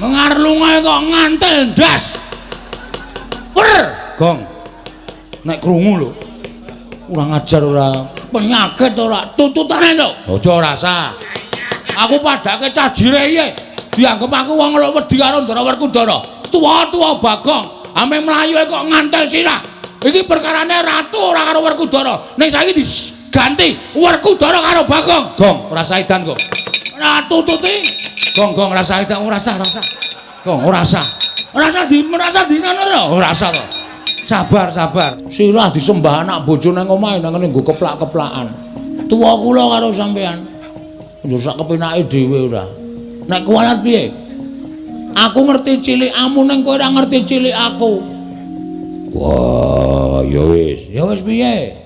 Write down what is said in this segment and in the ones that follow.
Mengar lunga kok ngantel ndas. Wer, gong. Nek krungu lho. Ora ngajar ora penyakit ora tututane to. Aja rasa. Aku padake cah jire piye? Dianggep aku wong lho wedi karo Ndara Werkudara. Tuwa-tuwa Bagong, ame mlayu kok ngantel sirah. Iki perkarane ratu ora karo Werkudara. Ning saiki diganti Werkudara karo Bagong. Gong, ora saidan kok. Ora tututi. Gong, gong rasa edan ora sah, rasa. Gong, ora sah. Ora sah di merasa di ngono ora sah to. Sabar, sabar. Sirah disembah anak bojo nang omahe nang ngene nggo keplak-keplakan. Tuwa kula karo sampean. Yo sak kepenake dhewe ora. Nek kuwalat piye? Aku ngerti cilikamu ning kowe ora ngerti cilik aku. Wah, ya wis. Ya wis piye?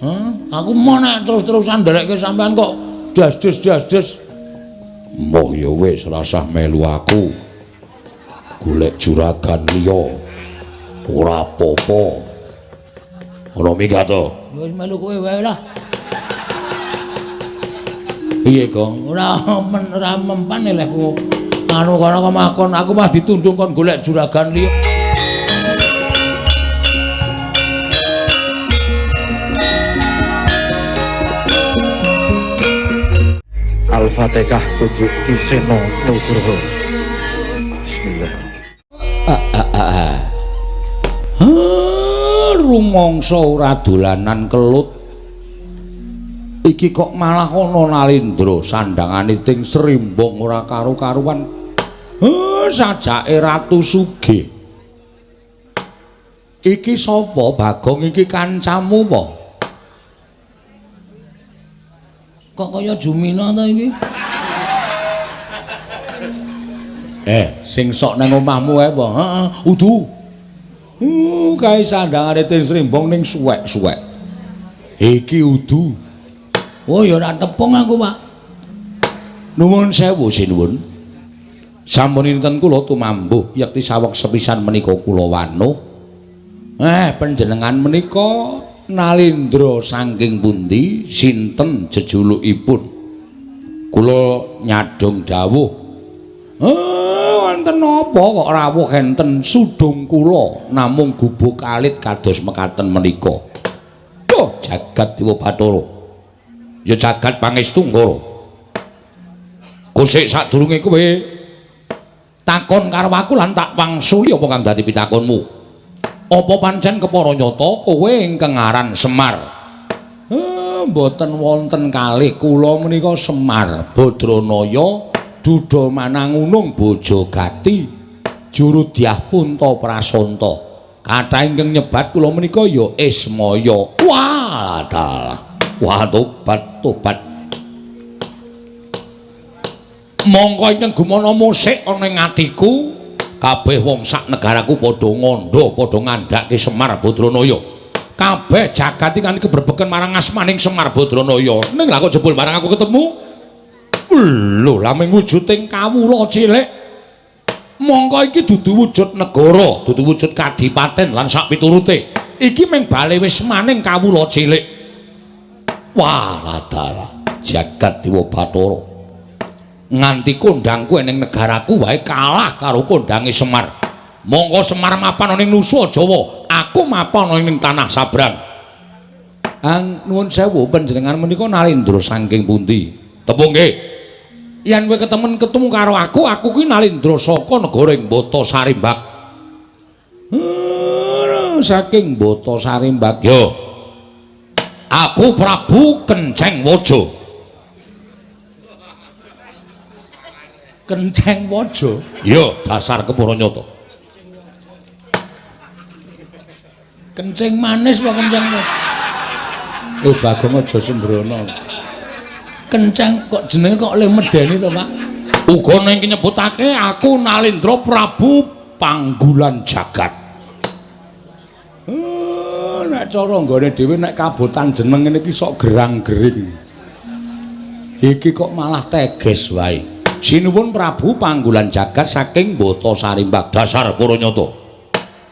Hah? Aku mau nek terus-terusan nderekke sampean kok das-des-das-des. Moh ya wis rasah melu aku. Golek juragan liya. Ora apa-apa. Ora minggat to. Wis melu kowe wae lah. Piye, Gong? Ora ora mempan lehku. Anu kono kemakon aku mah ditundung kon golek juragan liya. Al-Fatihah tujuk Ki Seno Nugroho. Bismillah. Rumangsa ora dolanan kelut. Iki kok malah ana Nalindra sandangane ting srimbong ora karu-karuan. Sajake Ratu Sugih. Iki sapa Bagong iki kancamu apa? Kok kaya Jumina ta iki? Sing sok nang omahmu ae apa? Heeh, udu. Kae sandangane ting srimbong ning suwek-suwek. Iki udu. Oh, ya ora tepung aku, Pak. Nuwun sewu sinuwun. Sampun dinten kula tumambuh yekti saweg sepisan menika kula wanuh. Panjenengan menika Nalindra saking pundi? Sinten jejulukipun? Kula nyadhong dawuh. Wonten napa kok rawuh enten sudung kula namung gubuk alit kados mekaten menika. Oh, jagat Dewa Bathara. Ya jagat pangestu Ngara. Kusik sadurunge kowe takon karo aku lan tak wangsuli apa kang dadi pitakonmu. Apa pancen kepara nyata kowe ingkang aran Semar? Mboten wonten kalih kula menika Semar Badranaya Duda Manangunung Bojogati juru dyah Punta Prasanta. Kathah ingkang nyebat kula menika ya Ismaya. Wah, dalah. Wah, tobat tobat. Mongko ingkang gumana musik ana ing atiku, kabeh wong sak negaraku padha ngandha, padha ngandhake Semar Badranaya. Kabeh jagat iki kebrebeken marang asmaning Semar Badranaya. Ning lha kok jebul marang aku ketemu? Lho, lah ming wujuding kawula cilik. Mongko iki dudu wujud negara, dudu wujud kadipaten lan sak piturute. Iki ming bale wismaning kawula cilik. Wah, dalah jagat Dewa Bathara. Nganti kondangku ning negaraku wae kalah karo kondange Semar. Monggo Semar mapan ana ing Nusa Jawa, aku mapan ana ing tanah Sabrang. Ang nuwun sewu panjenengan menika Nalindra saking pundi? Tepung nggih. Yen kowe ketemen ketemu karo aku, aku kuwi Nalindra saka negara ing Bata Sarimbak. Saking Bata Sarimbak. Yo. Aku Prabu Kenceng Waja. Kenceng Waja? Ya, dasar kepara nyata. Kencing manis apa kenceng? Bagong aja sembrono. Kenceng kok jenenge kok le medeni to, Pak? Uga ning nyebutake aku Nalindra Prabu Panggulan Jagat. Nek cara nggone dhewe nek kabotan jeneng ngene iki sok gerang-gering. Iki kok malah teges wae. Sinuwun Prabu Panggulan Jagat saking Bata Sarimbak dasar para nyata.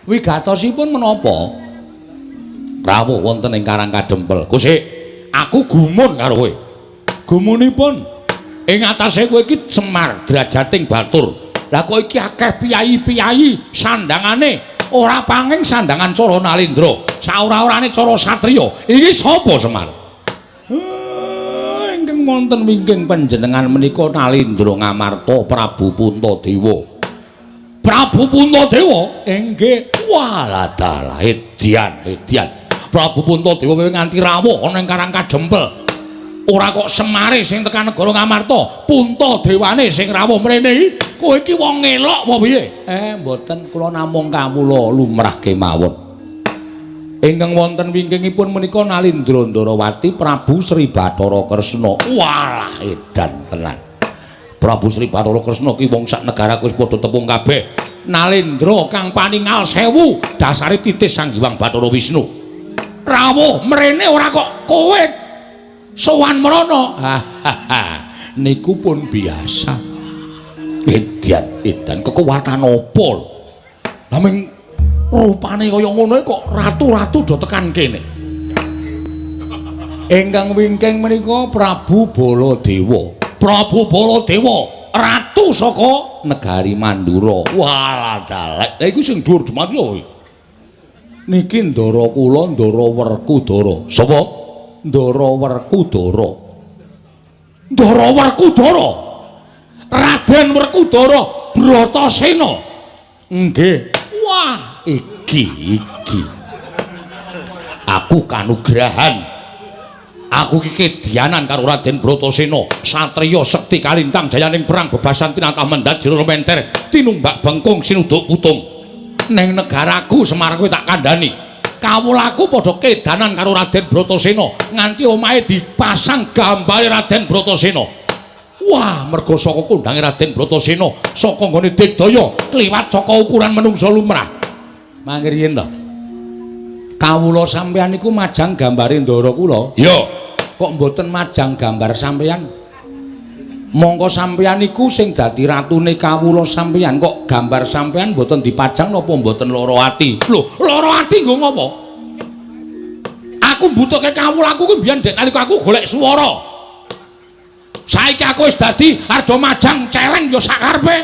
Wigatosipun menapa? Rawuh wonten ing Karang Kadempel. Kusik, aku gumun karo kowe. Gumunipun Ing atase kowe iki Semar drajating batur. Lah kok iki akeh piyayi-piyayi sandangane ora panging sandangan cara Nalendra, saora-orane cara satriya. Iki sapa Semar? Ingkang wonten wingking panjenengan menika Nalendra Ngamarta Prabu Puntadewa. Prabu Puntadewa? Inggih. Walah dalah edian, edian. Prabu Puntadewa kowe nganti rawuh ana ing Karang Kajempel. Ora kok Semare sing tekan negara Ngamarta, Puntadewane sing rawuh mrene iki. Kowe iki wong ngelok apa piye? Mboten, kula namung kawula lumrah kemawon. Ingkang wonten wingkingipun menika Nalendra Ndarawati Prabu Sri Bathara Kresna. Walah edan tenan. Prabu Sri Bathara Kresna ki wong sak negaraku wis padha tepung kabeh. Nalendra kang paningal sewu dasare titis Sang Hyang Bathara Wisnu. Rawuh mrene ora kok kowe sowan mrono. Niku pun biasa. Edan, edan kekuatan apa lho? Lah ming rupane kaya ngono kok ratu-ratu do tekan kene. Ingkang wingking menika Prabu Baladewa. Prabu Baladewa, ratu saka negari Mandura. Walah dalek. Lah iku sing dhuwur jemati kuwi. Niki ndara kula Ndara Werkudara. Sapa? Ndara Werkudara. Ndara Werkudara. Raden Werkudara Bratasena. Nggih. Wah, iki iki. Aku kanugrahan. Aku iki kedianan karo Raden Bratasena, satriya sekti kalintang jayaning perang bebasan tinatah mendhat jero menter, tinumbak bengkung sinuduk putung. Ning negaraku Semar kowe tak kandhani. Kawulaku padha kedanan karo Raden Bratasena, nganti omahe dipasang gambare Raden Bratasena. Wah, merga saka kondange Raden Bratasena, saka nggone digdaya kliwat saka ukuran menungsa lumrah. Mangke riyen to. Kawula sampeyan niku majang gambare ndara kula. Iya. Kok mboten majang gambar sampeyan? Mongko sampeyan niku sing dadi ratune kawula sampeyan, kok gambar sampeyan mboten dipajang napa mboten lara ati? Lho, lara ati nggo ngopo? Aku mbutuhke kawulaku kuwi biyen dek nalika aku golek swara. Saiki aku wis dadi arda majang celeng ya sakarepe.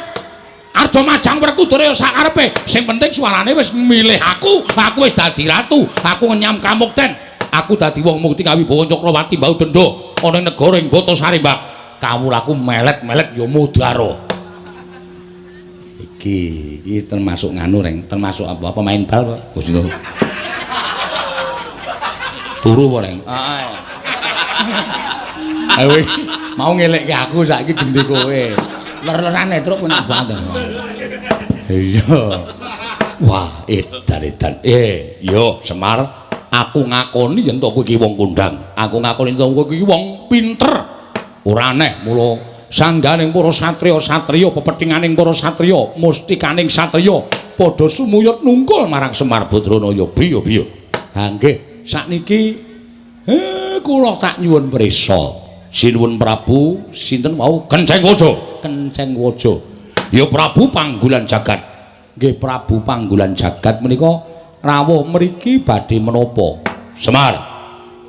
Arda majang Werkudara ya sakarepe. Sing penting suarane wis milih aku, aku wis dadi ratu, aku ngenyam kamukten. Aku dadi wong mukti kawibawa Cakrawati mbau denda ana ing negara ing Batasari, Mbak. Kawulaku melet-melet ya mudara. Iki iki termasuk nganu reng, termasuk apa? Pemain bal, Pak. Gusti. Turu apa, Reng? Heeh. Ayo mau ngelekke aku saiki gendi kowe. Ler-lerane truk enak banget. Iya. Wah, edan-edan. Yo Semar, aku ngakoni yen to kowe iki wong kondang. Aku ngakoni yen to kowe iki wong pinter. Ora aneh mula sangganing para satriya-satriya, pepethinganing para satriya, mustikaning satriya padha sumuyut nungkul marang Semar Badranaya. Biya-biya. Ha nggih, sakniki kula tak nyuwun prisa. Sinuwun Prabu sinten wau? Kenceng Waja. Kenceng Waja. Ya Prabu Panggulan Jagat. Nggih Prabu Panggulan Jagat menika rawuh mriki badhe menapa? Semar,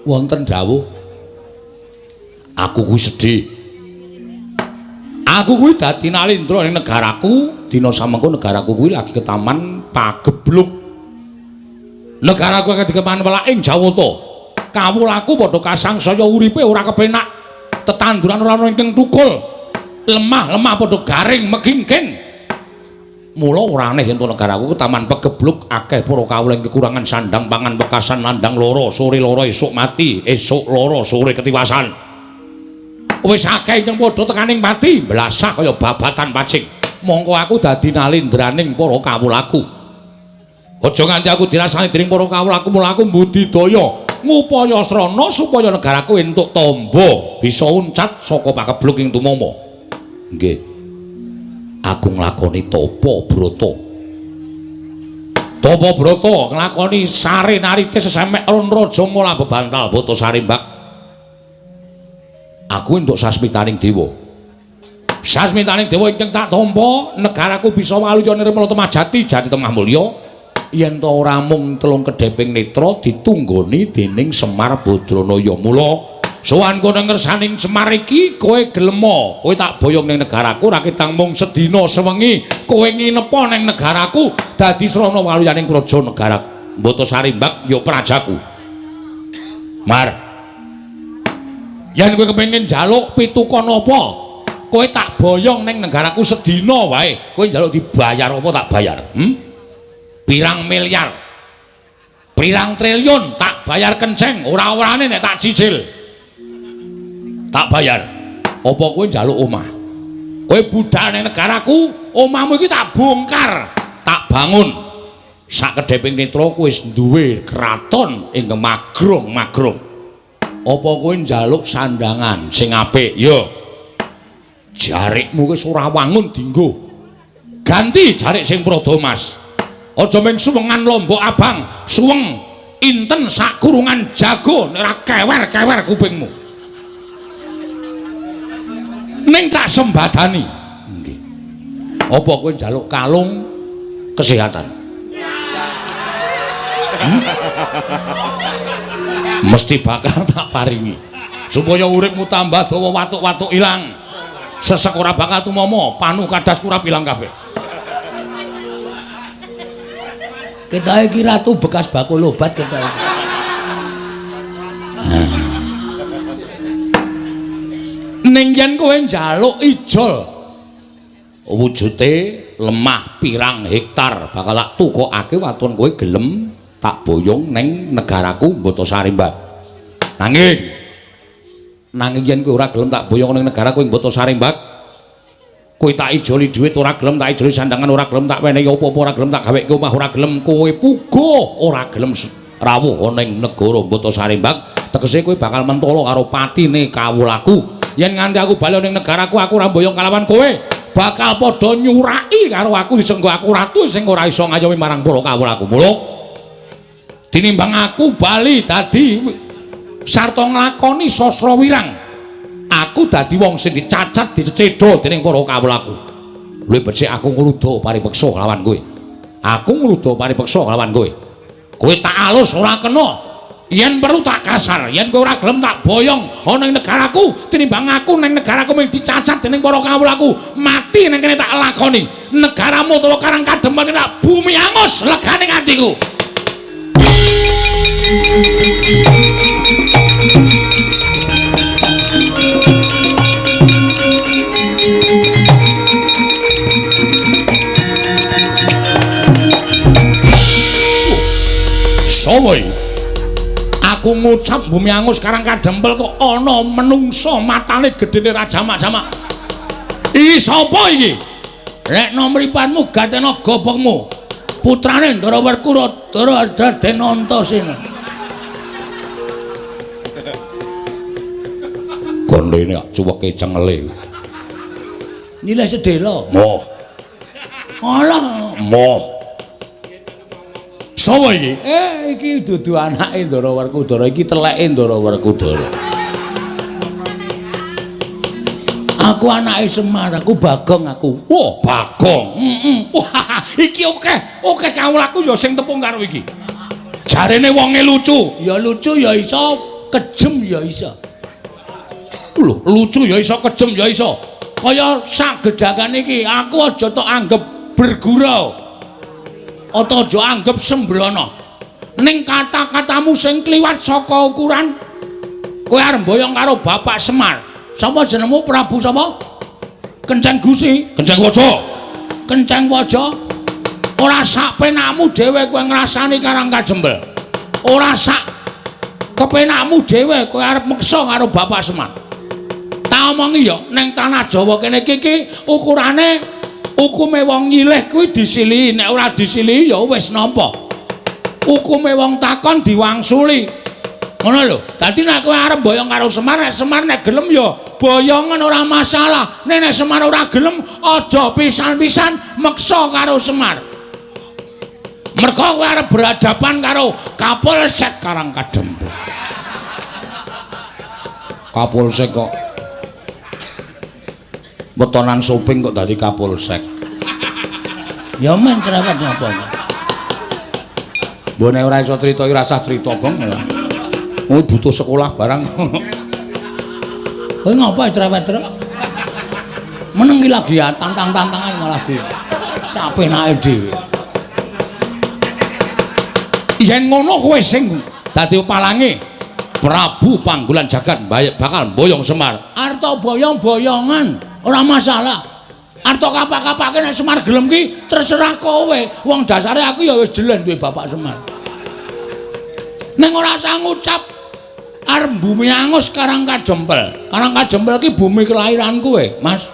wonten dawuh. Aku kuwi sedih. Aku kuwi dadi nalendra ning negaraku, dina samengko negaraku kuwi lagi ketaman pagebluk. Negaraku akeh dikeman welaking Jawata. Kawulaku padha kasangsaya uripe ora kepenak. Tetanduran ora ana ingkang tukul. Lemah-lemah padha garing megingking. Mula ora aneh yen to negaraku ketaman pegebluk akeh para kawula ing kekurangan sandang pangan wekasan nandang lara, sore lara esuk mati, esuk lara sore ketiwasan. Wis akeh ingkang padha tekaning pati, blasah kaya babatan pacing. Mongko aku dadi nalendraning para kawulaku. Aja nganti aku dirasani dening para kawulaku, mula aku mbudidaya ngupaya srana supaya negaraku entuk tamba bisa uncat saka pagebluk ing tumama. Nggih. Aku nglakoni tapa brata. Tapa brata nglakoni sare narite sesemek ron raja mula bebantal Batasari Mbak. Aku entuk sasmitaning dewa. Sasmitaning dewa ingkang tak tampa, negaraku bisa waluya nirmala temah jati, jati temah mulya. Yen ta ora mung telung kedheping netra ditunggoni dening Semar Badranaya. Mula Sowanku nang ngersaning Semar iki kowe gelemo, kowe tak boyong ning negaraku ra ketang mung sedina sewengi kowe nginepa ning negaraku dadi srana waluyaning praja negara Mbatasarimbak ya prajaku. Mar. Yen kowe kepengin njaluk pitukon apa, kowe tak boyong ning negaraku sedina wae, kowe njaluk dibayar apa tak bayar? Pirang miliar, pirang triliun tak bayar kenceng, ora-orane nek tak cicil. Tak bayar. Apa kowe njaluk omah? Kowe budal ning negaraku, omahmu iki tak bongkar, tak bangun. Sakedheping netra kowe wis duwe kraton ing magrong-magrong. Apa kowe njaluk sandangan sing apik? Ya. Jarikmu wis ora wangun dinggo. Ganti jarik sing prada mas. Aja mung suwengan lombok abang, suweng inten sakurungan jago nek ora kewer-kewer kupingmu. Ning tak sembadani. Nggih. Apa kowe njaluk kalung kesehatan? Mesti bakal tak paringi. Supaya uripmu tambah dawa, watuk-watuk ilang. Sesek ora bakal tumomo, panu kadas kurap ilang kabeh. Ketoke iki ratu bekas bakul obat ketoke. Ning yen kowe njaluk ijol wujute lemah pirang hektar bakal tak tukokake waton kowe gelem tak boyong ning negaraku Mbatasarimbak. Nanging yen kowe ora gelem tak boyong ning negaraku Mbatasarimbak, kowe tak ijoli dhuwit ora gelem, tak ijoli sandangan ora gelem, tak wenehi apa-apa ora gelem, tak gaweke omah ora gelem, kowe puguh ora gelem rawuh ning negara Mbatasarimbak, tegese kowe bakal mentolo karo patine kawulaku. Yen nganti aku bali ning negaraku aku ora mboyong kalawan kowe, bakal padha nyuraki karo aku disenggo aku ratu sing ora iso ngayomi marang para kawulaku. Mula tinimbang aku bali dadi sarta nglakoni sastra wirang, aku dadi wong sing dicacat dicecedha dening para kawulaku. Luwih becik aku ngluda paripeksa kelawan kowe. Aku ngluda paripeksa kelawan kowe. Kowe tak alus ora kena. Yen perlu tak kasar, yen kowe ora gelem tak boyong ana ing negaraku, tinimbang aku ning negaraku mung dicacat dening para kawulaku, mati ning kene tak lakoni. Negaramu utawa Karang Kadempel tak bumi angus legane atiku. Sowo aku ngucap bumi angus Karang Kadempel kok ana menungsa matane gedene ra jamak-jamak. Iki sapa iki? Lekno mripatmu gatena gobokmu. Putrane Ndara Werkudara Raden Antasena. Gondene cuweke cengele. Nilai sedelo. Moh. Alah, moh. Sapa iki? Iki dudu anake Ndara Werkudara, iki teleke Ndara Werkudara. Aku anake Semar, aku Bagong aku. Wah, Bagong. Heeh. Wah, iki akeh, akeh kawulaku ya sing tepung karo iki. Jarene wonge lucu. Ya lucu ya iso, kejem ya iso. Lho, lucu ya iso, kejem ya iso. Kaya sak gedhakane iki, aku aja tok anggep bergurau. Atau aja anggep sembrono. Ning kata-katamu sing kliwat saka ukuran, kowe arep mboyong karo Bapak Semar. Sapa jenengmu Prabu sapa? Kenceng Gusi, Kenceng Waja. Kenceng Waja. Ora sak penakmu dhewe kowe ngrasani Karang Kajembel. Ora sak kepenakmu dhewe kowe arep meksa karo Bapak Semar. Tak omongi ya, ning tanah Jawa kene iki ukurane hukume wong nyilih kuwi disilihi, nek ora disilihi ya wis nampa. Hukume wong takon diwangsuli. Ngono lho. Dadi nek kowe arep boyong karo Semar, nek Semar nek gelem ya boyongan ora masalah. Nek nek Semar ora gelem aja pisan-pisan meksa karo Semar. Mergo kowe arep berhadapan karo Kapolsek Karang Kadempel. Kapolsek kok wetonan soping kok dadi Kapolsek. Ya men cerewet napa. Mbok nek ora iso crita iki rasah crita, Gong. Oh, butuh sekolah barang. Kowe ngapa cerewet-cerewet? Meneng iki lagi tantang-tantangan malah di sapenake dhewe. Yen ngono kowe sing dadi palange Prabu Panggulan Jagat bakal mboyong Semar. Arta boyong-boyongan ora masalah. Arta kapak-kapake nek Semar gelem ki terserah kowe. Wong dasare aku ya wis jelen duwe Bapak Semar. Ning ora usah ngucap arep bumi angus Karang Kajempel. Karang Kajempel ki bumi kelahiranku Mas.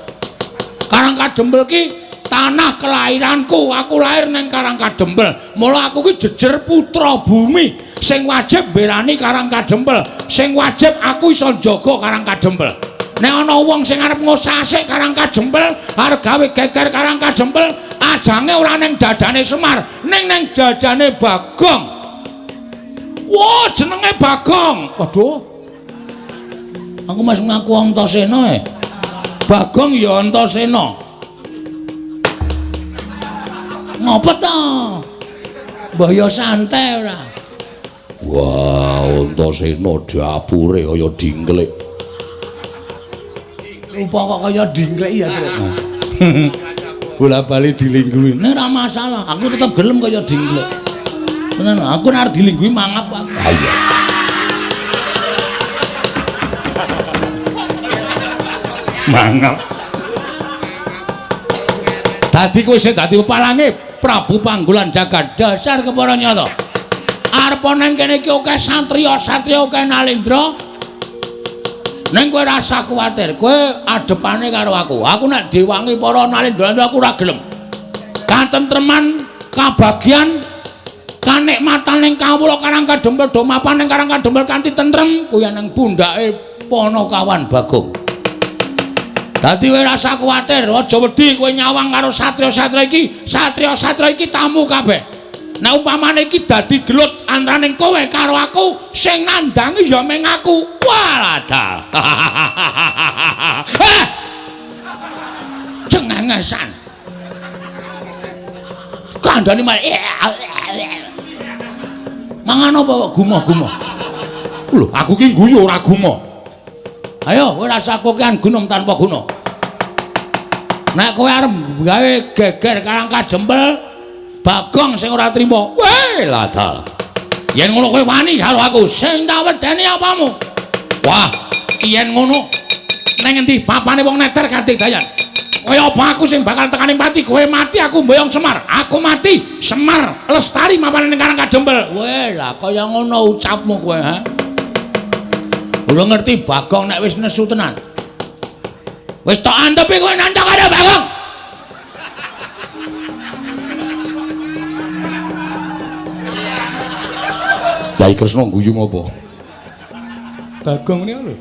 Karang Kajempel ki tanah kelahiranku. Aku lahir ning Karang Kajempel. Mula aku ki jejer putra bumi sing wajib mbelani Karang Kajempel. Sing wajib aku iso njaga Karang Kajempel. Nek ana wong sing arep ngosasik Karang Kajempel, arep gawe geger Karang Kajempel, ajange ora ning dadane Semar, ning nang dadane Bagong. Wah, jenenge Bagong. Waduh. Aku masih ngaku Antasena e. Bagong ya Antasena. Ngopo to? Mbah ya santai ora. Wah, Antasena dapure kaya dingklik. Rupa kok kaya dingklik ya, Truk. Bola-bali dilingguhi. Nek ora masalah, aku tetep gelem kaya dingklik. Tenan, aku nek arep dilingguhi mangap aku. Ha iya. Mangap. Dadi kowe sing dadi pepalange Prabu Panggulan Jagat dasar kepara nyata. Arep nang kene iki akeh satriya-satriya akeh nalendra. Ning kowe rasa kuwatir, kowe adepane karo aku. Aku nek diwangi para nalendra aku ora gelem. Katentreman, kabagyan, kanikmatan ning kawula Karang Kadempel do mapan ning Karang Kadempel kanthi tentrem kuwi nang pundhake Panakawan Bagong. Dadi kowe rasa kuwatir, aja wedi kowe nyawang karo satriya-satriya iki, satriya-satriya iki tamu kabeh. Nek umpamane iki dadi gelut antaraning kowe karo aku, sing nandangi ya mung aku. Walah. Eh! Cengengesan. Kandhane malah mangan apa kok gumoh-gumoh. Lho, aku ki guyu ora gumoh. Ayo kowe rasa kokean gunung tanpa guna. Nek kowe arep gawe geger Karang Kajempel, Bagong sing ora trima. Weh, ladal. Yen ngono kowe wani karo aku, sing tak wedeni apamu? Wah, yen ngono ning endi papane wong neter kanthi dayan. Kaya apa aku sing bakal tekaning pati, kowe mati aku mboyong Semar. Aku mati, Semar lestari mapane ning Karang Kadempel. Weh, lah kaya ngono ucapmu kowe, ha? Ora ngerti Bagong nek wis nesu tenan. Wis tok antepi kowe nantang karo Bagong. Yai Kresna guyu ngopo? Bagong niku lho.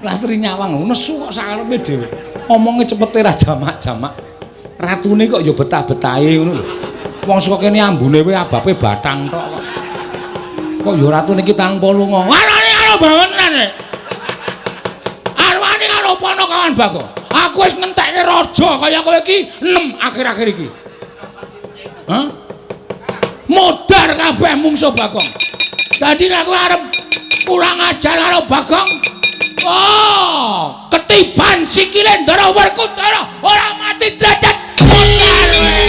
Lastri nyawang nesu kok sakarepe dhewe. Omonge cepete ra jamak-jamak. Ratune kok ya betah-betahe ngono lho. Wong saka kene ambune wae abape batang tok kok. Kok ya ratune iki tanpa lunga. Warane karo bangenan. Arwane karo Panakawan Bagong. Aku wis ngentekke raja kaya kowe iki 6 akhir-akhir iki. Hah? Modar kabeh mungsuh Bagong. Dadi nek kowe arep kurang ajar karo Bagong, oh, ketiban sikile Ndara Werkudara ora mati derajat. Modar kowe.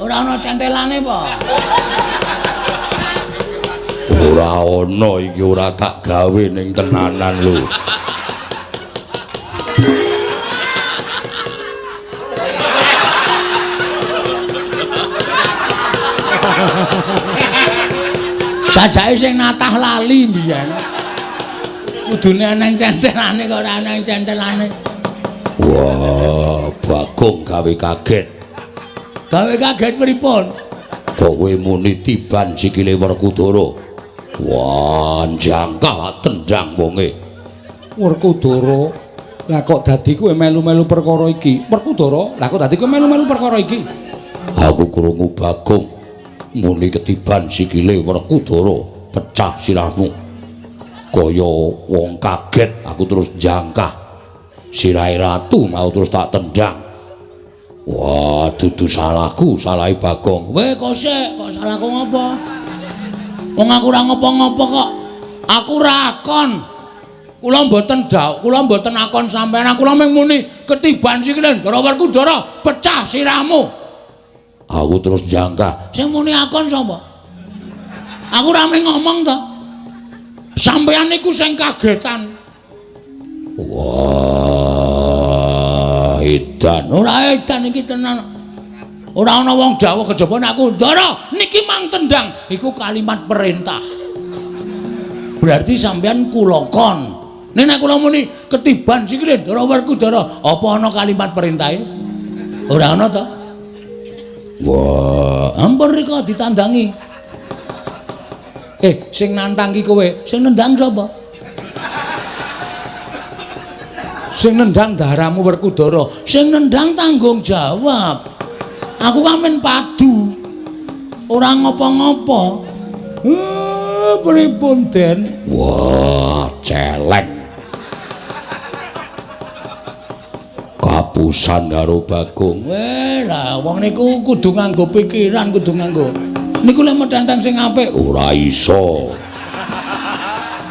Ora ana centelane apa? Ora ana iki ora tak gawe ning tenanan lho. Jajake sing natah lali mbiyen. Kudune ana centelane kok ora ana centelane. Wah, Bagong gawe kaget. Gawe kaget pripun? Kowe muni tiban sikile Werkudara. Wah, jangkah tendang wonge. Werkudara, lah kok dadi kowe melu-melu perkara iki? Werkudara, lah kok dadi kowe melu-melu perkara iki? Aku Aku krungu Bagong muni ketiban sikile Werkudara pecah sirahmu. Kaya wong kaget aku terus jangkah. Sirahe ratu mau terus tak tendang. Wah, dudu salahku, salahe Bagong. Weh, kok sik, kok salahku ngopo? Wong aku ora ngopo-ngopo kok. Aku ora akon. Kula mboten dawuh, kula mboten akon sampeyan. Kula mung muni ketiban sikile Ndara Werkudara pecah sirahmu. Aku terus jangkah. Sing muni akon sapa? Aku ora mung ngomong to. Sampeyan niku sing kagetan. Wah, edan. Ora edan iki tenan. Ora ana wong dawuh kejaba nek aku Ndara niki mang tendang, iku kalimat perintah. Berarti sampeyan kula kon. Nek nek kula muni ketiban sikile Ndara Werkudara, apa ana kalimat perintahe? Ora ana to. Wah, ampun rika ditandangi. Sing nantang ki kowe, sing nendang sapa? Sing nendang daramu Werkudara, sing nendang tanggung jawab. Aku kan men padu. Ora ngopo-ngopo. Pripun, Den? Wah, celeng. Kapusan karo Bagong. Weh, lah wong niku kudu nganggo pikiran, kudu nganggo. Niku lek metenteng sing apik ora iso.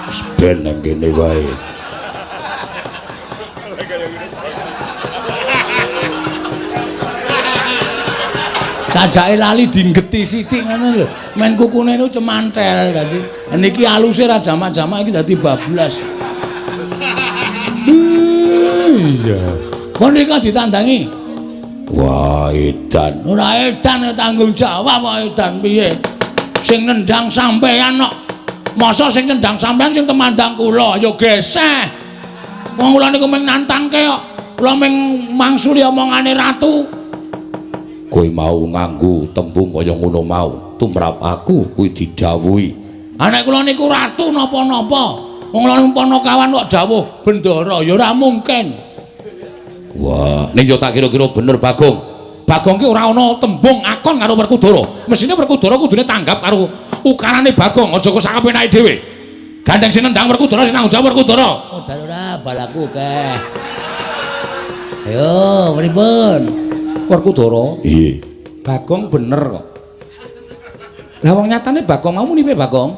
Wis ben nang kene wae. Sajake lali dinggeti sithik ngono lho. Men kukune niku cemantel dadi. Niki aluse ra jamak-jamak iki dadi bablas. Iya. Pun rika ditandangi. Wah, edan. Ora edan tanggung jawab kok edan piye? Sing nendang sampeyan kok. Masa sing nendang sampeyan sing temandang kula ya geseh. Wong kula niku mung nantangke kok. Kula mung mangsuli omongane ratu. Kowe mau nganggo tembung kaya ngono mau, tumrap aku kuwi didhawuhi. Ha nek kula niku ratu napa-napa. Wong kula niku panakawan kok dawuh bendara ya ora mungkin. Wah, ning yo tak kira-kira bener Bagong. Bagong ki ora ana tembung akon karo Werkudara. Mesine Werkudara kudune tanggap karo ukarane Bagong, aja kok sakapenake dhewe. Gandeng sing nendang Werkudara sing tanggung jawab Werkudara. Modal ora balaku akeh. Ayo, pripun? Werkudara. Iya. Bagong bener kok. Lah wong nyatane Bagong mau muni piye Bagong?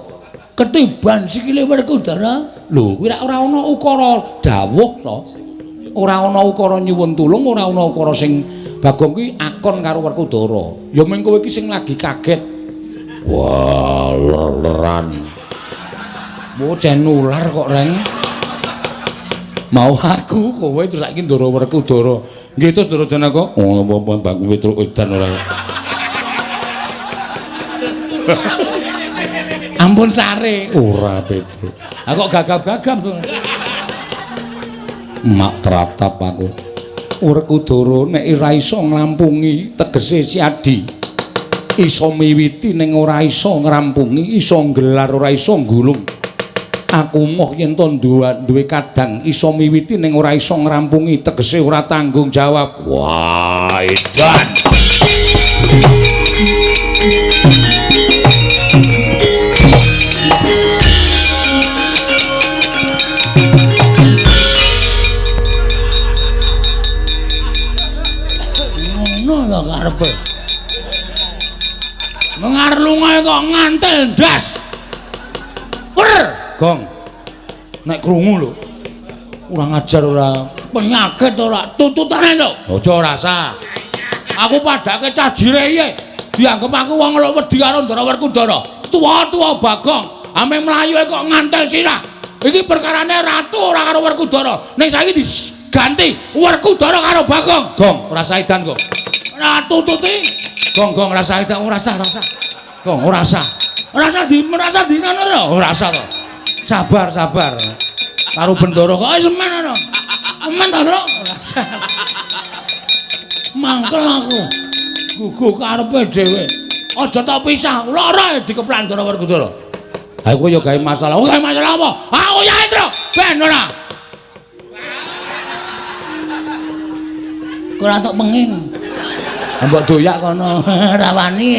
Ketiban sikile Werkudara. Lho, kuwi ora ana ukara dawuh to. Ora ana ukara nyuwun tulung, ora ana ukara sing Bagong kuwi akon karo Werkudara. Ya mung kowe iki sing lagi kaget. Wah, ler-leran. Bocah nular kok, Reng. Mau aku kowe terus saiki Ndara Werkudara. Nggih terus Ndara Janaka. Oh, apa-apa Bagong Petruk edan ora. Ampun sare. Ora Petruk. Ha kok gagap-gagap. Mak tratap aku. Werkudara nek ora iso nglampungi tegese si Adi. Iso miwiti ning ora iso ngrampungi, iso nggelar ora iso nggulung. Aku moh yen to duwe kadang iso miwiti ning ora iso ngrampungi, tegese ora tanggung jawab. Wah, edan. Ngono lho karepe. Mengar lunga kok ngantel ndas. Wer, Gong. Nek krungu lho. Ora ngajar ora penyakit ora tututane to. Aja rasa. Aku padake cah jire iki. Dianggep aku wong lho wedi karo Ndara Werkudara. Tuwa-tuwa Bagong, ame mlayu kok ngantel sirah. Iki perkarane ratu ora karo Werkudara. Ning saiki diganti Werkudara karo Bagong. Gong, ora saidan kok. Ora tututi. Gong, gong rasa edan ora sah, rasa. Gong, ora sah. Ora sah di merasa di ngono ora sah to. Sabar, sabar. Karo Bendara kok semen ngono. Semen ta, Tru? Ora sah. Mangkel aku. Guguh karepe dhewe. Aja tak pisah, lara dikeplan Ndara Werkudara. Ha kowe ya gawe masalah. Oh, gawe masalah apa? Aku ya, Tru. Ben ora. Kok ora tok penging. Mbok doyak kono ora wani.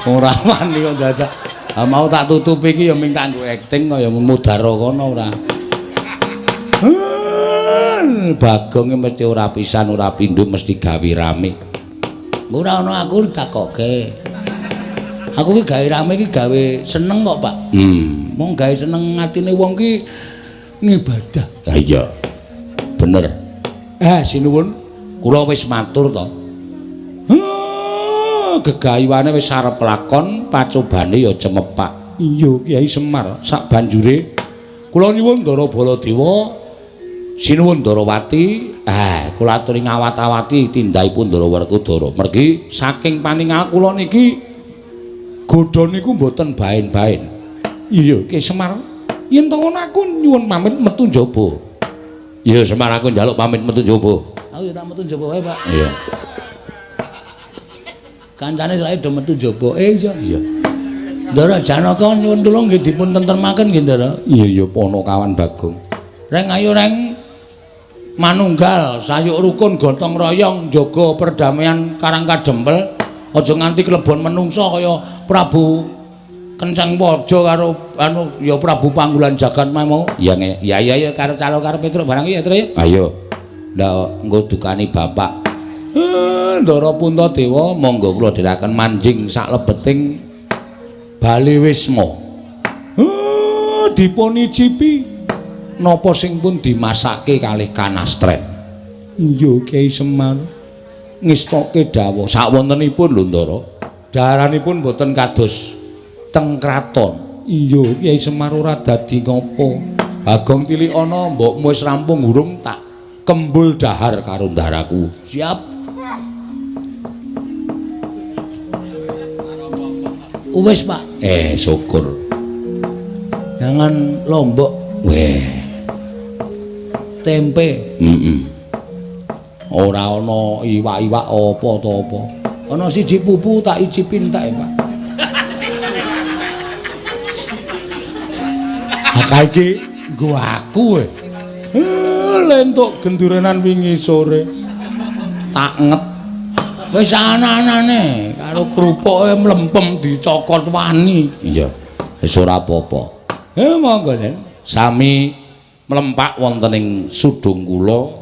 Ora wani kok dadak. Ha mau tak tutupi iki ya ming tak nggo acting kaya mudara kono ora. Bagong mesti ora pisan ora pindho mesti gawe rame. Ora ana aku takoke. Aku ki gawe rame ki gawe seneng kok, Pak. Mong gawe seneng atine wong ki ngibadah. Ha iya. Bener. Sinuwun, kula wis matur to. Gegayuhane wis arep lakon, pacobane ya cemepak. Iya, Kyai Semar, sak banjure kula nyuwun Ndara Baladewa, sinuwun Ndarawati, kula aturi ngawat-awati tindakipun Ndara Werkudara. Mergi saking paningal kula niki godha niku mboten baen-baen. Iya, Kyai Semar, yen to ngono aku nyuwun pamit metu njaba. Iya, Semar, aku njaluk pamit metu njaba. Aku ya tak metu njaba wae, Pak. Iya. Kancane saiki do metu njaba. Iya. Iya. Ndara Janaka nyuwun tulung nggih dipun tentremaken nggih, Ndara. Iya, iya, Ponokawan Bagong. Reng ayo reng manunggal sayuk rukun gotong royong njaga perdamaian Karang Kadempel. Aja nganti klebon menungsa kaya Prabu Kenceng Waja karo anu ya Prabu Panggulan Jagat mau. Iya, ya iya ya karo calo karo Petruk barang ya, Tru ya. Ayo. Ndak engko dukani bapak. Ndara Puntadewa monggo kula dherekaken manjing saklebeting Bale Wisma. Dipunicipi napa sing pun dimasake kalih kanastren. Iya, Kyai Semar. Ngestoke dawuh sakwontenipun lho, Ndara. Daharanipun boten kados teng kraton. Iya, Kyai Semar ora dadi ngopo. Bagong tilikana mbokmu wis rampung urung tak kembul dahar karo ndaraku. Siap. Wis, Pak. Syukur. Jangan lombok. Weh. Tempe. Ora ana iwak-iwak apa to apa. Ana siji pupu tak icipi entek, Pak. Ha iki nggo aku e. Lentuk gendurenan wingi sore. Tak nget. Wis ana-anane karo krupuke mlempem dicokot wani. Iya. Wis ora apa-apa. Monggo, Den. Sami mlempak wonten ing sudung kula.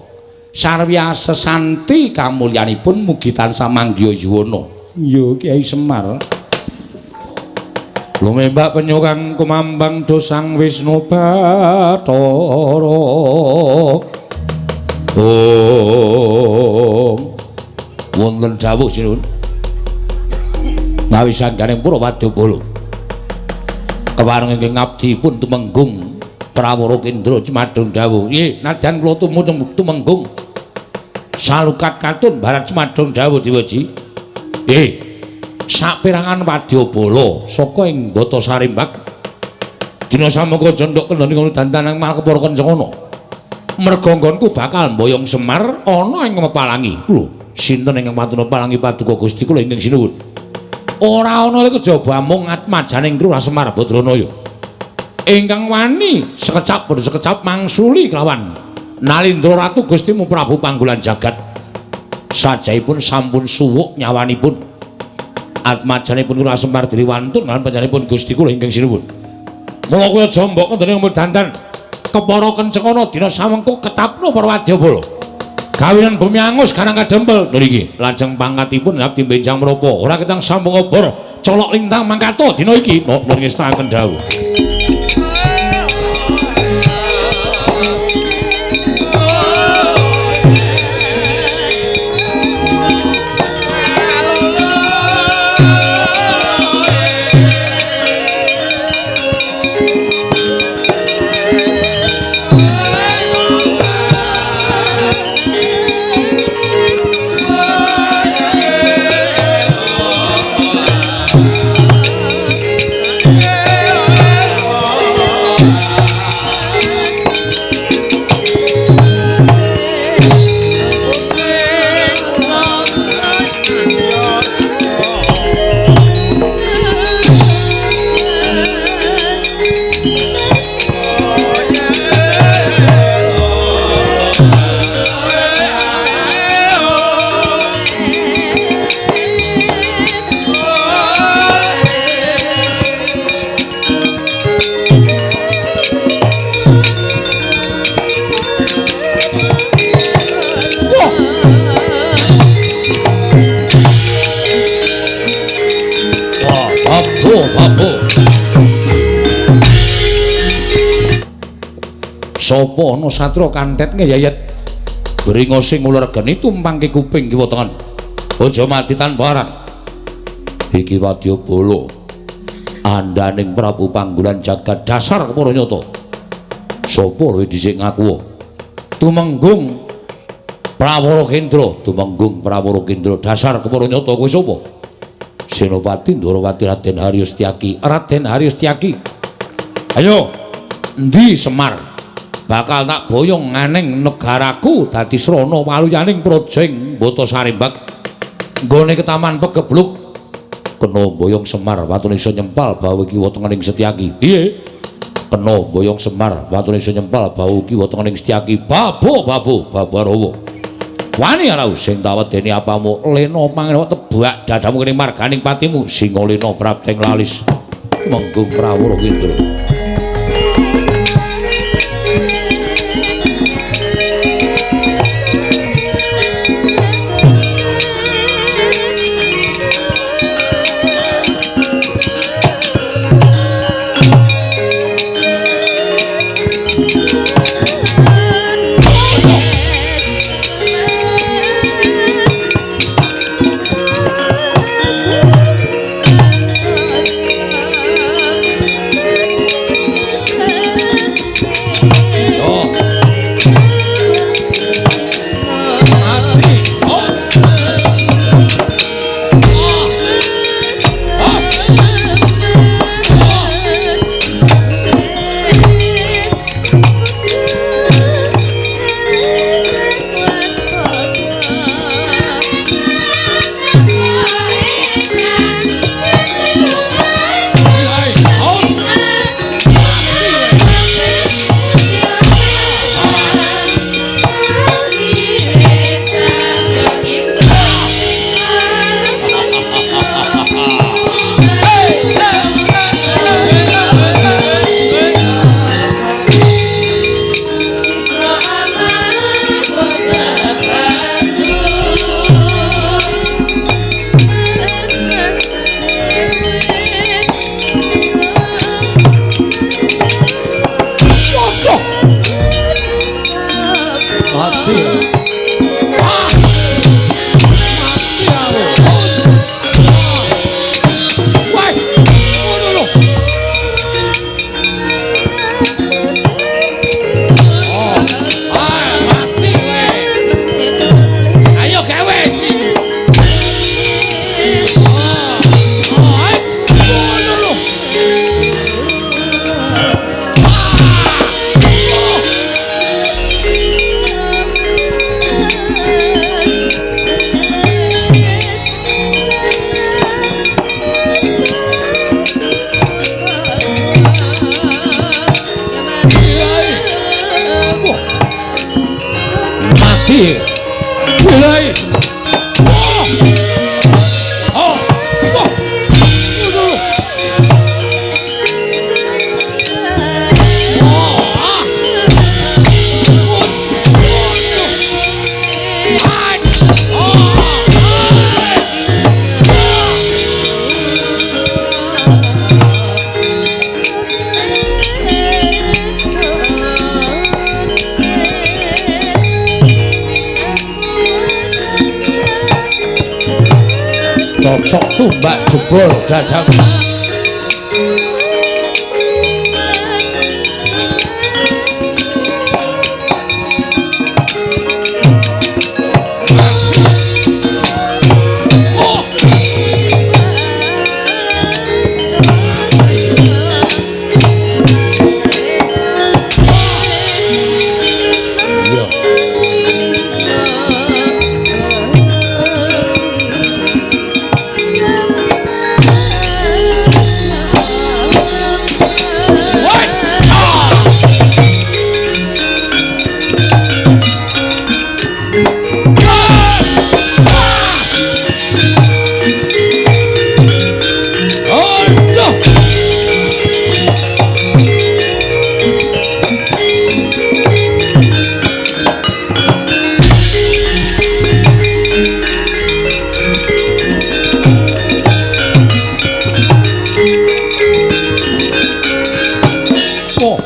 Sarwya sesanti kamulyanipun mugi tansah manggiya yuwana. Iya, Kyai Semar. Lumembak penyukang kumambang dosang Wisnu Bathara. Om. Wonten dawuh sinuwun. Ngawi sangganing pura wadyabala. Kepareng ingkang ngabdi pun tumenggung Prawara Kendra Cemadong dawuh. Nggih, nadyan kula tumenggung salukat katun barat Cemadong dawuh Dewaji. Saperangan wadyabala saka ing Bata Sarimbak dina samangka jendhok kendhane ngono dandanang malah kepara kencana. Merga nggonku bakal mboyong Semar ana ing Mepalangi. Lho, sinten ingkang wantun Mepalangi paduka Gusti kula ingkang sinuwun? Ora ana kejaba mung atmajaning Lurah Semar Badranaya. Ingkang wani sekecap padha sekecap mangsuli kelawan Nalindra Ratu Gustimu Prabu Panggulan Jagat. Sajaipun sampun suwuk nyawanipun. Atmajanipun kula Semar diri wantun lan panjenenganipun Gusti kula ingkang sinuwun. Mula kula aja mbok kendene dandan kepara kencengana dina samengko ketapno para wadyabala. Gawinan bumi angus Karang Kadempel niki lajeng pangkatipun abdi benjang menapa ora ketang sambung obor colok lintang mangkato dina iki nuwun ngestakaken dawuh. Yeah. Babo. Sapa ana satra kantet ngeyayet bringose nguler geni tumpangke kuping kiwa tengen. Aja mati tanpa aran. Iki wadyabala andaning Prabu Panggulan jagat dasar kepara nyata. Sapa luwih dhisik ngaku? Tumenggung Prawara Kendra, Tumenggung Prawara Kendra dasar kepara nyata kowe sapa? Senopati Ndorowati Raden Haryo Setyaki. Raden Haryo Setyaki. Ayo, endi Semar? Bakal tak boyong nganing negaraku dadi srana waluyaning praja ing Bata Sarimbak. Nggone ketaman pegebluk kena boyong Semar watune iso nyempal bau kiwa tengening Setyaki. Piye? Kena boyong Semar watune iso nyempal bau kiwa tengening Setyaki. Babo babo babarawa. Wani ora sing tawedeni apamu lena mangan tebak dadamu kene marganing patimu singa lena prapteng lalis. Menggung Prawara Kendra. Cocok tumbak jebol dadamu.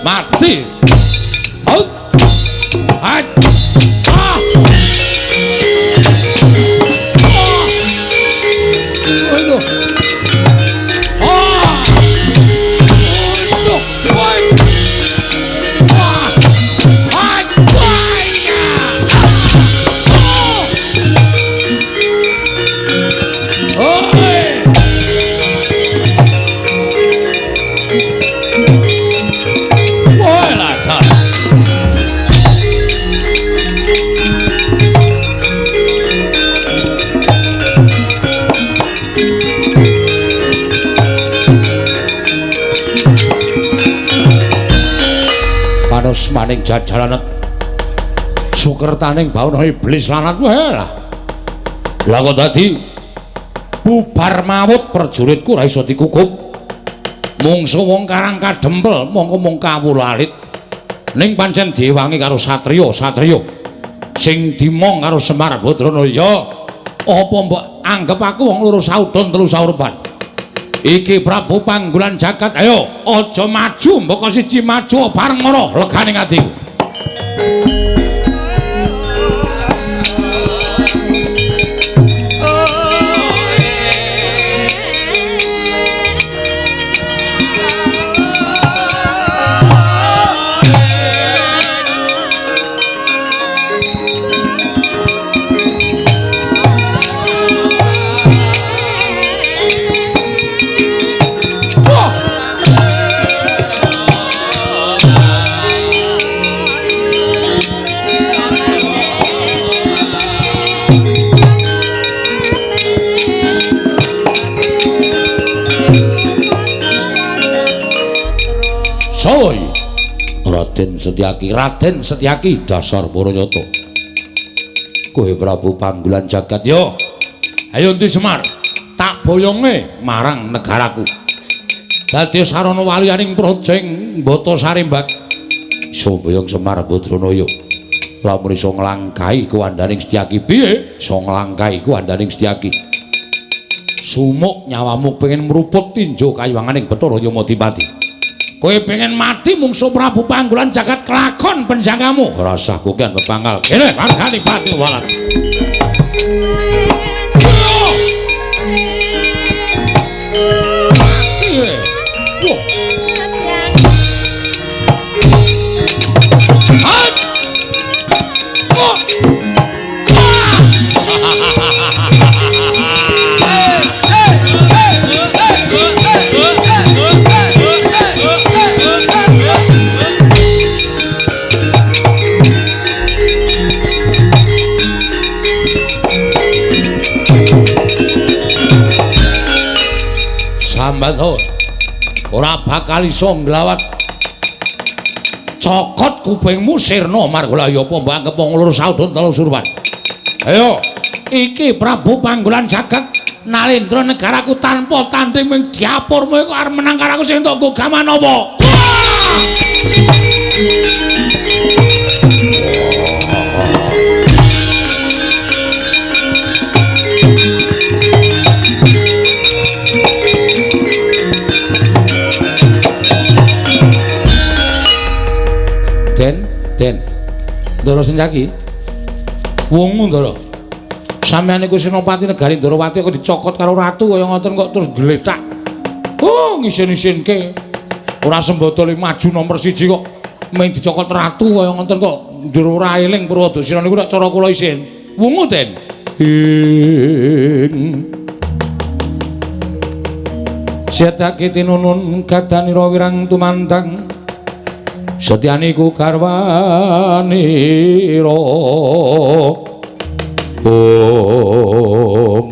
Mati. Out. Ah. Ah. Aduh. Ah. Aduh. Woi. Wah. Ah. Wah. Ya. Oh. Oi. Woi lah ta. Panus maning jajaranet sukertaning bawana iblis lanat wae lah. Lah kok dadi bubar mawut prajuritku ora iso dikukup. Mungsu wong karang kadempel mongko mung kawula alit. Ning pancen diwangi karo satriya-satriya sing dimong karo Semar Badranaya. Apa mbok anggep aku wong loro saudon telu saurban? Iki Prabu Panggulan Jagat, ayo aja maju mbok siji maju bareng ngono legane atiku. Soi Raden Setyaki, Raden Setyaki dasar Paranyata. Kowe Prabu Panggulan Jagat yo. Ayo endi Semar, tak boyonge marang negaraku. Dadi sarana waliyaning praja ing Batasari Mbak. Iso boyong Semar Badranaya. Lamun iso nglangkahi kuwandaning Setyaki piye? Iso nglangkahi kuwandaning Setyaki. Sumuk nyawamu pengen mruput tinjo kayuwanganing Bathara Yamadipati. Kowe pengen mati mungsu Prabu Panggulan Jagat kelakon penjangkamu. Ora usah kokean pepangkal. Kene margane pati walat. Wah. Sambat ora bakal iso nglawat. Cokot kupingmu sirna margolaya apa mbok anggep wong loro saudon telu surwan. Ayo, iki Prabu Panggulan Jagat Nalendra negaraku tanpa tanding ming diapurmu iku arep menang karo aku sing entuk nggo gaman apa? Den, Den. Ndara Setyaki. Wungu Ndara. Sampeyan niku senopati negari Ndarawati kok dicokot karo ratu kaya ngoten kok terus gletak. Oh, ngisin-isinke. Ora sembodo le maju nomor 1 kok mung dicokot ratu kaya ngoten kok njur ora eling Purwadasina niku nek cara kula isin. Wungu, Den. Ing Setyaki tinunun gadanira wirang tumandang. Setyaniku garwanira. Om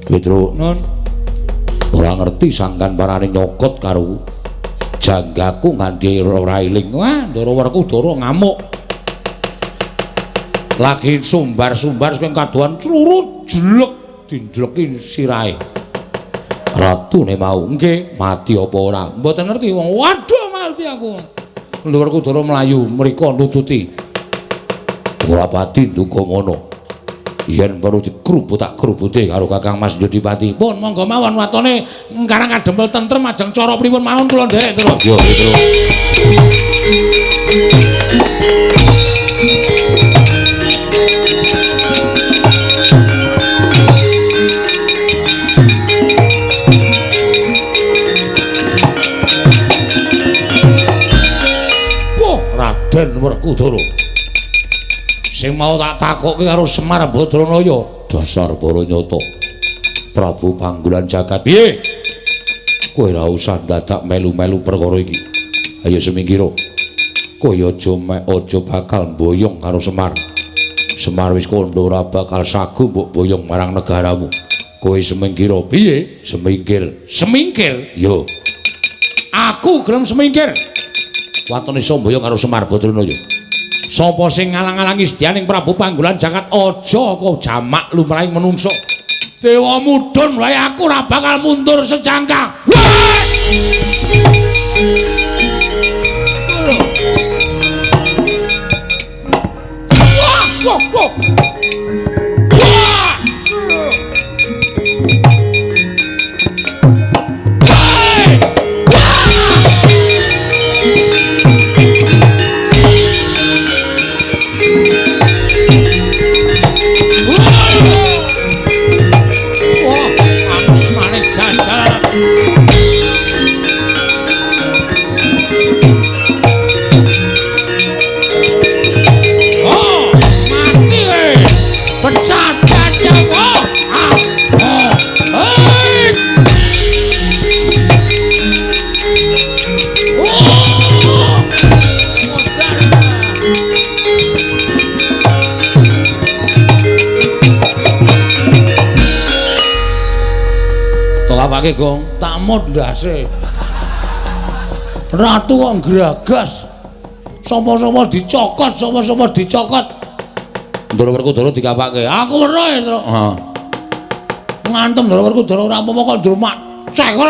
Petro non ora ngerti sangkan parane nyokot karo janggaku nganti ora eling. Wah, Ndara Werkudara ngamuk. Lagi sumbar-sumbar sing kadohan clurut jlek dinjleki sirahe. Ratune mau nggih mati apa ora? Mboten ngerti wong. Waduh mati aku. Ndara Werkudara mlayu mriko nututi. Ora pati nduga ngono. Yen perlu dikrubut tak krubute karo Kakang Mas Jodipati. Pun monggo mawon watone Karang Kadempel tentrem ajeng cara pripun mawon kula nderek, Tru. Yo, Tru. Wah, Raden Werkudara. Sing mau tak takokke karo Semar Badranaya, dasar para nyata. Prabu Panggulan Jagat. Piye? Kowe ora usah dadak melu-melu perkara iki. Ayo semingkira. Kowe aja bakal mboyong karo Semar. Semar wis kandha ora bakal sagu mbok boyong marang negaramu. Kowe semingkira. Piye? Semingkir. Semingkir? Yo. Aku gelem semingkir. Watone iso mboyong karo Semar Badranaya. Sapa sing ngalang-alangi sedyaning Prabu Panggulan Jagat aja kok jamak lumrahing menungso. Dewa mudhun wae aku ora bakal mundur sejangka. Wah, wah, wah. Apake, Gong? Tak mut ndase. Ratu kok ngragas. Sapa-sapa dicokot, sapa-sapa dicokot. Ndara Werkudara dikapake. Aku weruh, Tru. Heeh. Ngantem Ndara Werkudara ora apa-apa kok ndrumak cekel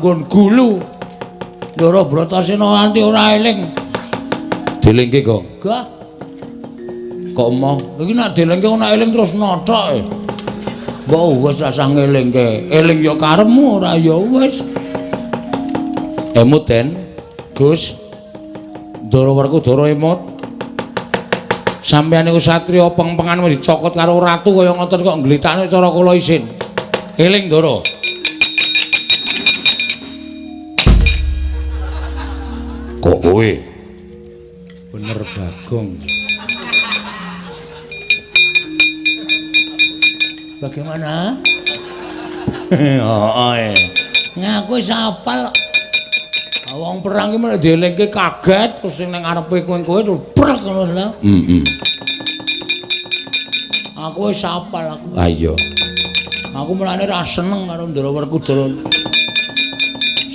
nggon gulu. Ndara Bratasena nganti ora eling. Dilingke, Gong. Gah. Kok emoh? Iki nek dilingke ora eling terus nothok. Mbok wis rasah ngelingke. Eling ya karepmu, ora ya wis. Emut Den, Gus. Ndara Werkudara emut. Sampeyan niku satriya pengpengan dicokot karo ratu kaya ngoten kok nglitakne cara kula isin. Eling Ndara. Kok kowe? Bener Bagong. Bagaimana? Heeh. Ngaku wis hafal. Wong perang ki nek dielingke kaget terus sing nang ngarepe kowe-kowe terus brek ngono lho. Heeh. Aku wis hafal aku. Ha iya. Aku mulane ra seneng karo Ndara Werkudara.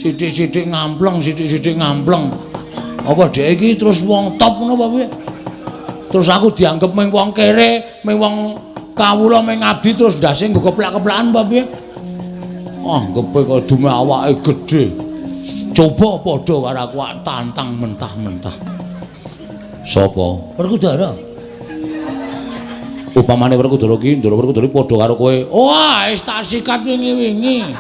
Sithik-sithik ngampleng, sithik-sithik ngampleng. Apa dhek iki terus wong top ngono apa piye? Terus aku dianggep mung wong kere, mung wong kawula mung ngabdi terus ndase nggo keplak-keplakan apa piye? Anggepe kok dume awake gedhe. Coba padha karo aku tantang mentah-mentah. Sapa? Werkudara. Upamane Werkudara ki, Ndara Werkudara padha karo kowe. Wah, wis tak sikat wingi-wingi.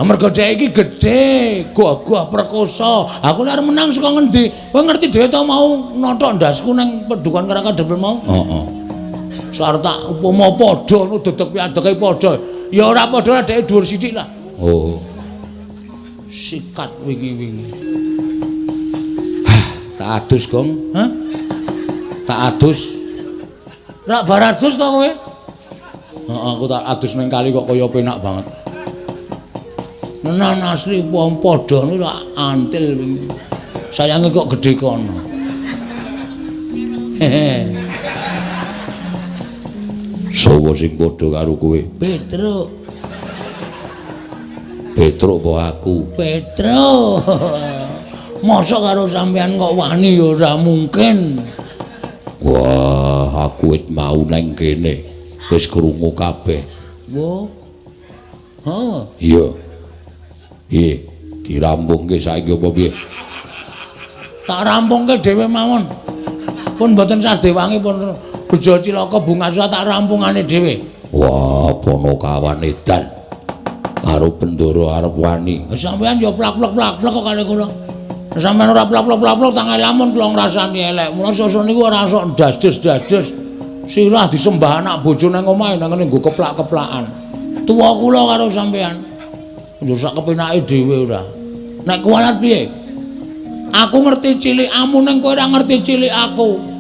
Mergo dhek iki gedhe, gagah perkosa. Aku nek arep menang saka ngendi? Kowe ngerti dhewe to mau nothok ndasku nang pedukan Karang Kadempel mau? Heeh. Sarep tak upama padha ngono dedeg piadege padha. Ya ora padha dheke dhuwur sithik lah. Oh. Sikat wingi-wingi. Tak adus, Gong. Hah? Tak adus. Rak bar adus to kowe? Heeh, aku tak adus ning kali kok kaya penak banget. Nenan asli wong padha niku rak antil wingi. Sayange kok gedhe kono. Hehe. Sopo sing padha karo kowe? Petruk. Petruk apa aku? Petruk. Mosok karo sampean kok wani ya ora mungkin. Wah, aku wit mau nang kene. Wis krungu kabeh. Wah. Ha. Iya. Piye? Dirampungke saiki apa piye? Tak rampungke dhewe mawon. Pun mboten sah dewangi pun Bejo cilaka bunga susah tak rampungane dhewe. Wah, Ponokawan edan. Karo Bendoro arep wani. Sampeyan ya plak-plak-plak kok kali kula. Sampeyan ora plak-plak-plak tangan lamun kula ngrasani elek. Mula sesuk niku ora sok ndas-des-das-des. Sirah disembah anak bojo nang omahe nang ngene nggo keplak-keplakan. Tuwa kula karo sampeyan. Njur sak kepenake dhewe ora. Nek kuwalat piye? Aku ngerti cilikamu ning kowe ora ngerti cilik aku.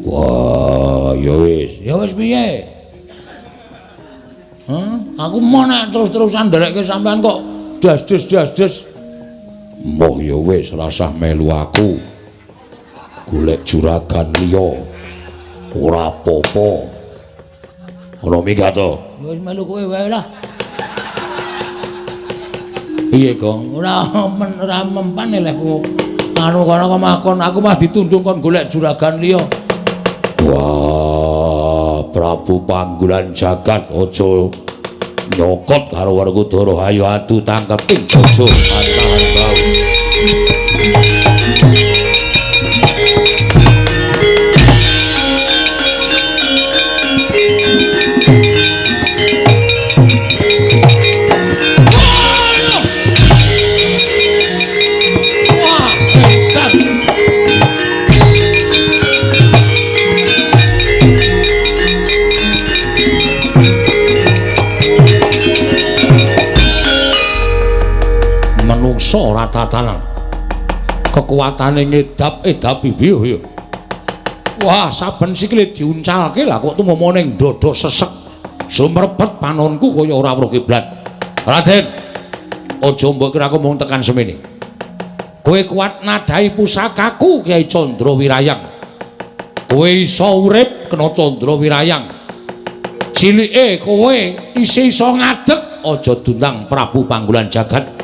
Wah, ya wis. Ya wis piye? Hah? Aku mau nek terus-terusan nderekke sampean kok das-des-das-des. Moh ya wis rasah melu aku. Golek juragan liya. Ora apa-apa. Ora minggat to. Wis melu kowe wae lah. Piye, Gong? Ora ora mempan lehku. Anu kono kok makon aku mah ditundung kon golek juragan liya. Wah, Prabu Panggulan Jagat aja nyokot karo Werkudara, ayo adu tangkeping aja tahan bau. Wah, hebat. Menungsa ora tatanan. Kekuatane ngedap-edapi piye ya. Wah, saben sikile diuncalke lah kok tumama ning dada sesek. Sumrebet panonku kaya ora weruh kiblat. Raden, aja mbok kira aku mung tekan semene. Kowe kuat nadhahi pusakaku Kyai Candra Wirayang. Kowe iso urip kena Candra Wirayang. Cilike kowe isih iso ngadeg, aja dundang Prabu Panggulan Jagat.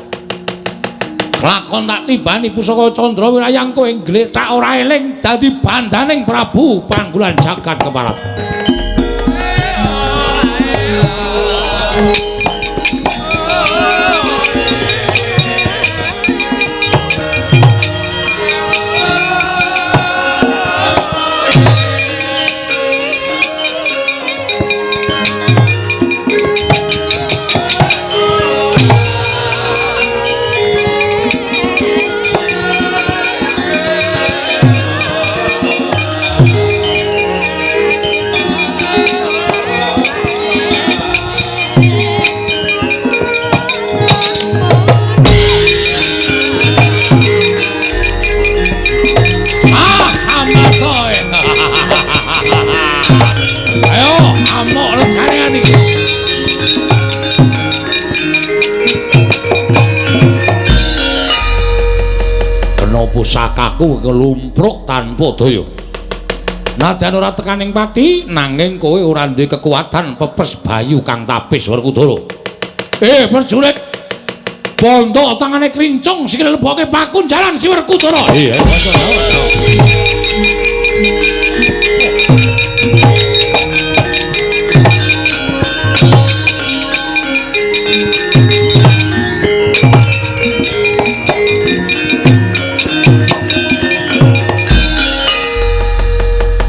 Kelakon tak tibani pusaka Candra Wirayang kowe nggletak ora eling dadi bandaning Prabu Panggulan Jagat keparat. Ayo, amok legane ati. Kena pusakaku kelumpruk tanpa daya. Nadyan ora tekaning pati, nanging kowe ora duwe kekuatan pepes bayu kang tapis Werkudara. Prajurit. Bondo tangane krincung sikile leboke pakunjaran si Werkudara. Iya.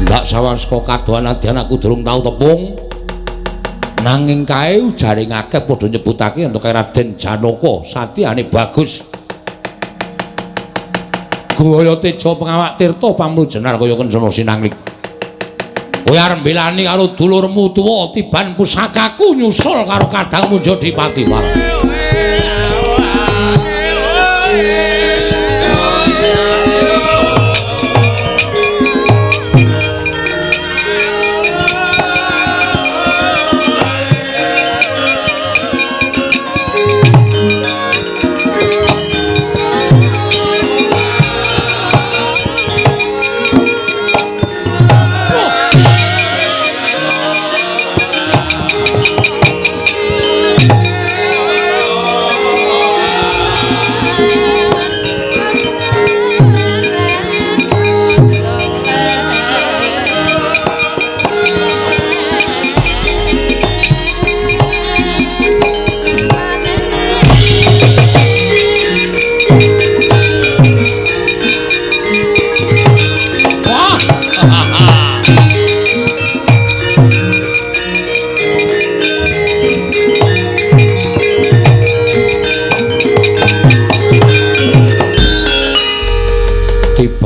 Ndak sawang saka kadohan nadyan aku durung tau tepung. Nanging kae ujare akeh padha nyebutake yen kae Raden Janaka satyane bagus. Gaya teja pengawak tirta pamrujenar kaya kencana sinanglik. Kowe arep mbelani karo dulurmu tuwa tiban pusakaku nyusul karo kadangmu Jodipati Wara.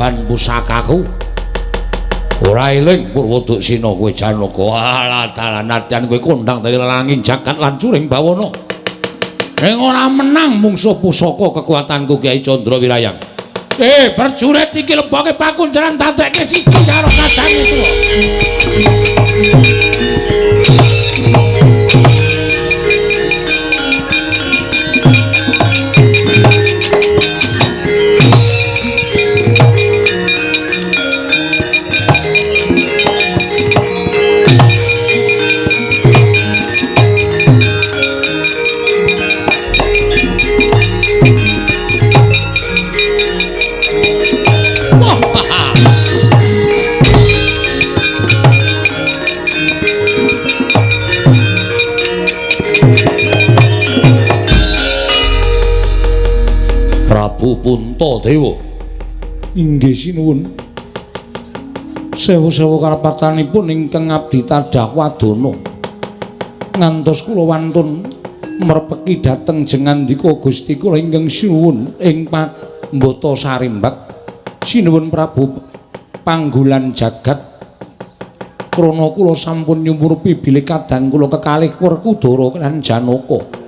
Kajaiban pusakaku. Ora eling Purwoduksina kowe Janaka. Alah dalan nadyan kowe kondang dadi langing jagat lan curing bawana. Ning ora menang mungsuh pusaka kekuatanku Kyai Candra Wirayang. Prajurit iki leboke pakunjaran dadekke siji karo kadange tuwa. Prabu Puntadewa. Inggih sinuwun. Sewu-sewu kalepatanipun ingkang abdi tadhah wadana. Ngantos kula wantun merpeki dhateng jengandika Gusti kula ingkang sinuwun ing Pambata Sarimbak. Sinuwun Prabu Panggulan Jagat. Krana kula sampun nyumurupi bilih kadang kula kekalih Werkudara lan Janaka.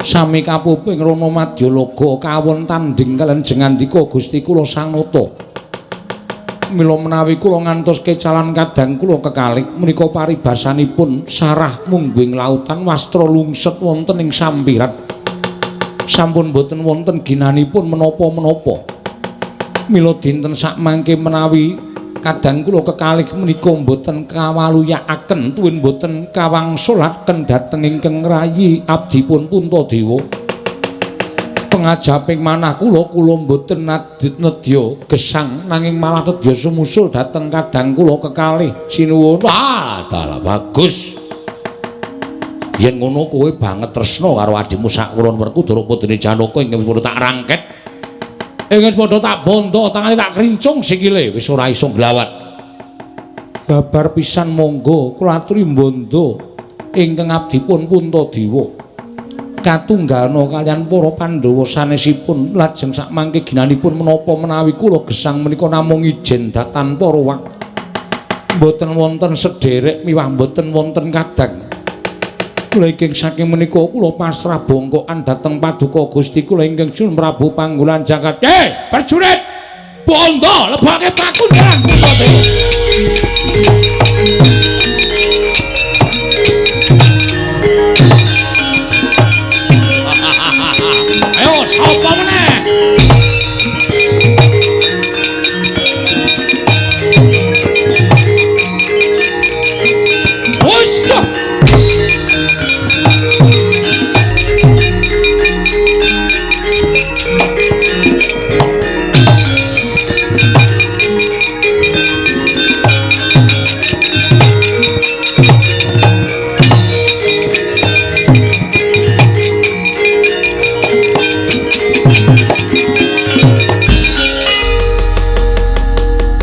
Sami kapuping Rana Madyalaga kawon tandhing kaliyan jengandika Gusti kula Sang Nata. Mila menawi kula ngantos kecalan kadang kula kekalih menika paribasanipun sarah mungguing lautan wastra lungset wonten ing sampiran. Sampun boten wonten ginanipun menapa-menapa. Mila dinten sakmangke menawi kadang kula kekalih menika mboten kawaluyakaken tuwin mboten kawangsulaken dhateng ingkang rayi abdipun Puntadewa. Pengajaping manah kula kula mboten nedya gesang nanging malah nedya sumusul dhateng kadang kula kekalih. Sinuwun. Wah, dalah bagus. Yen ngono kowe banget tresna karo adhimu sakulon Werkudara putri Janaka ingkang wis padha tak rangket. Ing wis padha tak bondo, tangane tak krincung sikile wis ora iso nglawat. Babar pisan monggo kula aturi bondo ingkang abdipun Puntadewa. Katunggalna kaliyan para Pandhawa sanesipun lajeng sakmangke ginanipun menapa menawi kula gesang menika namung ijen datan para wak. Mboten wonten sederek miwah mboten wonten kadang. Kula ingkang saking menika kula pasrah bongkokan dhateng paduka Gusti kula ingkang Sun Prabu Panggulan Jagat. Prajurit! Bondo lebake pakunjaran Puntadewa. Ayo sapa meneh? Wis toh.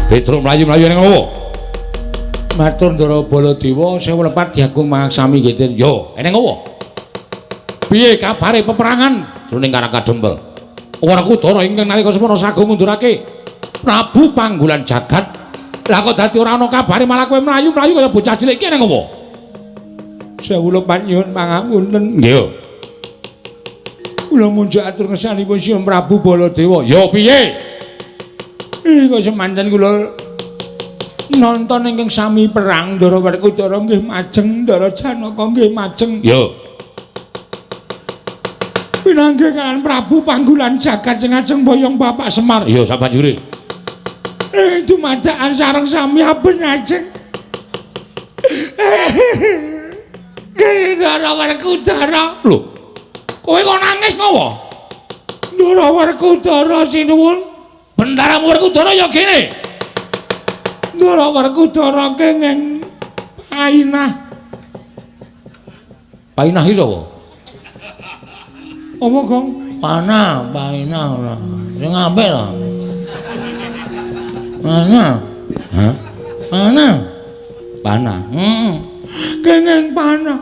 Petro mlayu-mlayu ning ngopo? Matur Ndara Baladewa, sewu lepat diagung mangaksami nggih. Yo, eneng ngopo? Piye kabare peperangan jroning Karang Kadempel? Werkudara ingkang nalika semana sagung ngundurake Prabu Panggulan Jagat. Lah kok dadi ora ana kabare malah kowe mlayu-mlayu kaya bocah cilik iki eneng ngopo? Sewu lepat nyuwun pangapunten. Nggih. Kula munjuk atur ngersanipun Sinuwun Prabu Baladewa. Yo piye? Kok semanten kula nonton ingkang sami perang Ndara Werkudara nggih majeng, Ndara Janaka nggih majeng. Yo. Pinanggih kaliyan Prabu Panggulan Jagat sing ajeng boyong Bapak Semar. Yo sabanjure. Dumadakan sareng sami aben ajeng. Ndara Werkudara. Lho. Kowe kok nangis ngopo? Ndara Werkudara sinuwun. Bendaramu Werkudara ya kene. Ndara Werkudara kenging painah. Painah iki sapa? Apa, Gong? Panah, painah ora. Sing apik lho. Panah. Hah? Panah. Panah. Heeh. Kenging panah.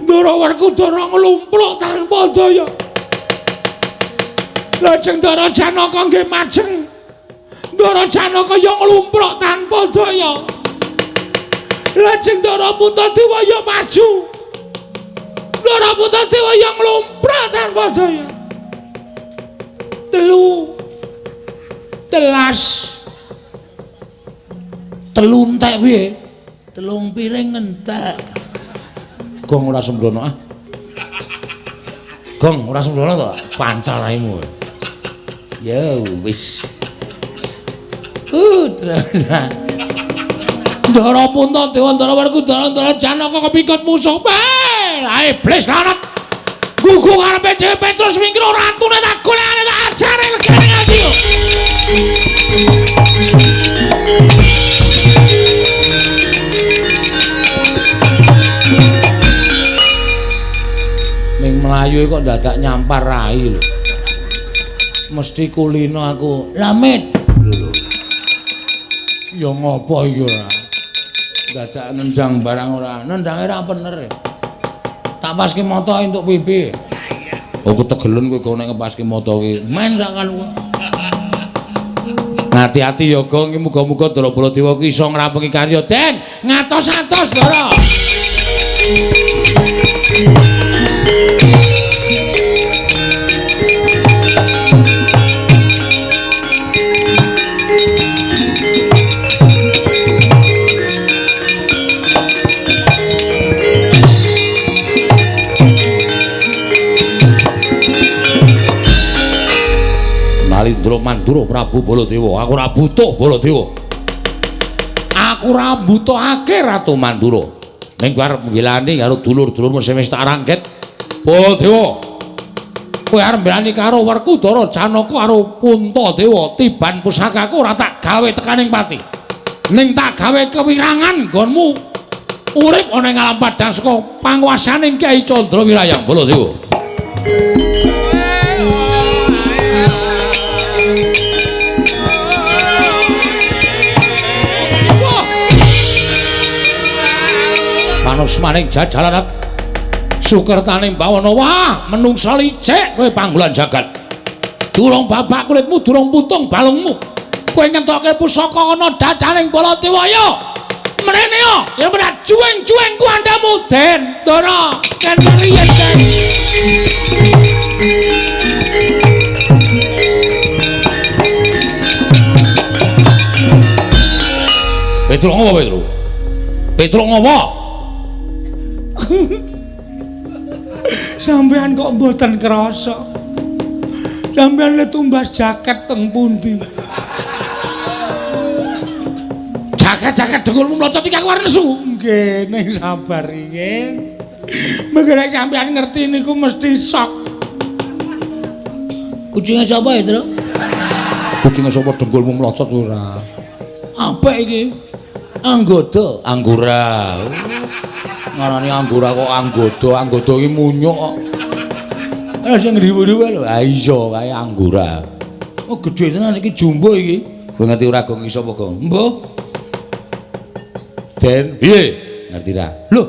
Ndara Werkudara nglumpruk tanpa daya. Lajeng Ndara Janaka nggih majeng. Ndara Janaka ya nglumpruk tanpa daya. Lajeng Ndara Puntadewa ya maju. Ndara Puntadewa ya nglumpruk tanpa daya. Telu telas. Telu entek piye? Telung piring entek. Gong ora sembrono ah. Gong ora sembrono to, pancal raimu. Ya wis. Terus. Ndara Puntadewa, Ndara Werkudara, Ndara Janaka kepikut musuh. Lah iblis lanat. Gugu ngarepe dhewe Petrus wingkir ratune tak golekane tak ajare legane ati. Ning mlayu kok dadak nyampar rai lho. Mesti kulino aku. Lamit. Lho. Ya ngopo iki ora? Dadak nendang barang ora. Nendange ra bener. Tak paske mata entuk pipi. Oh ketegelen kowe kok nek ngepaske mata ki. Men sak karo. Hati-hati ya Gong, muga-muga Ndara Baladewa ki iso ngrampungi karya Den. Ngatos-atos Ndara. Nalindra Mandura Prabu Baladewa, aku ora butuh Baladewa. Aku ora butuhake Ratu Mandura. Ning arep nggilani karo dulur-dulurmu sing wis tak rangket. Baladewa. Kowe arep mbelani karo Werkudara, Janaka karo Puntadewa, tiban pusakaku ora tak gawe tekaning pati. Ning tak gawe kewirangan nggonmu urip ana ing alam padhang saka panguwasaning Kyai Candra Wirayang Baladewa. Manusmaning jajalarat sukertaning bawana, wah menungsa licik kowe panggolan jagat. Durung babak kulitmu, durung putung balungmu, kowe nyentokke pusaka ana dadaning Baladewa. Ya mrene ya, ya ora juweng-juweng kuandamu Den Ndara ken riyen Den. Petruk ngopo Petruk? Petruk ngopo? Sampeyan kok mboten krasa. Sampeyan le tumbas jaket teng pundi? Jaket-jaket dengkulmu mlocot iki aku arep nesu. Nggih, ning sabar riyin. Mengko nek sampeyan ngerti niku mesti sok. Kucinge sapa ya, Tru? Kucinge sapa dengkulmu mlocot ora? Apik iki. Anggoda, anggura. Ngarani anggura kok anggoda, anggoda iki munyuk kok. Sing riwu-riwu lho. Ha iya kae anggura. Oh gedhe tenan iki jumbo iki. Kowe ngerti ora Gong iso apa Gong? Mbuh. Den, piye? Ngerti ra? Lho.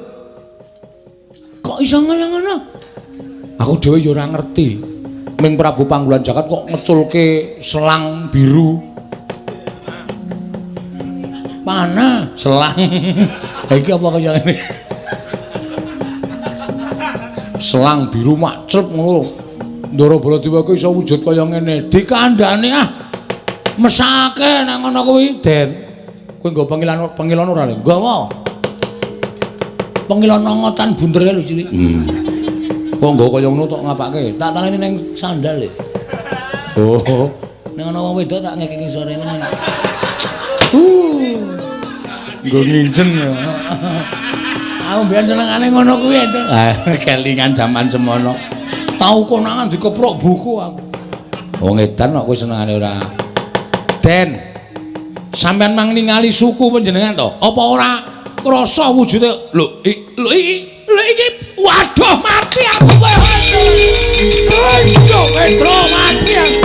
Kok iso ngono-ngono? Aku dhewe ya ora ngerti. Ming Prabu Panggulan Jagat kok ngeculke selang biru. Panah selang. Ha iki apa kaya ngene? Selang biru macrep ngono. Ndara Baladewa kuwi iso wujud kaya ngene. Dikandhane ah. Mesake nek ngono kuwi, Den. Kowe nggo pengilon pengilon ora le? Nggawa. Pengilon nongotan bunder kae lho cilik. Kok nggo kaya ngono tok ngapake? Tak taleni ning sandal le. Oh. Nek ana wong wedok tak ngekeki sore ngene. Nggo nginjen ya. Aku mbiyen senengane ngono kuwi to. Ah, kelingan jaman semono. Tau konangan dikeprok buku aku. Wong edan kok kowe senengane ora. Den. Sampeyan mang ningali suku panjenengan to? Apa ora krasa wujude? Lho, lho iki waduh mati aku kowe. Ayo Petro mati aku.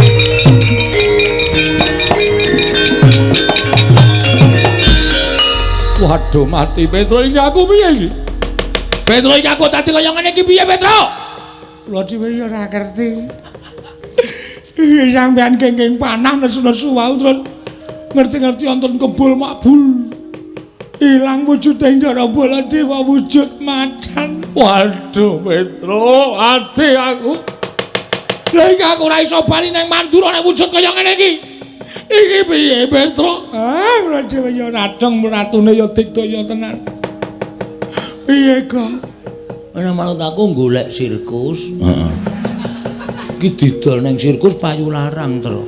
Waduh mati Petro iki aku piye iki? Petro iki aku tadi kaya ngene iki piye Petro? Kula dhewe ya ora ngerti. Sampeyan kenging panah nesu-nesu wau terus Ngerti-ngerti wonten kebul makbul. Ilang wujude Ndara Baladewa wujud macan. Waduh, Petro, ati aku. Lah iki aku ora iso bali nang Mandura nek wujud kaya ngene iki. Iki piye, Petro? Ah, ora dhewe ya radong ratune ya digdaya tenan. Piye, Gong? Ana manut aku golek sirkus. Heeh. Iki didol nang sirkus payu larang, Tru.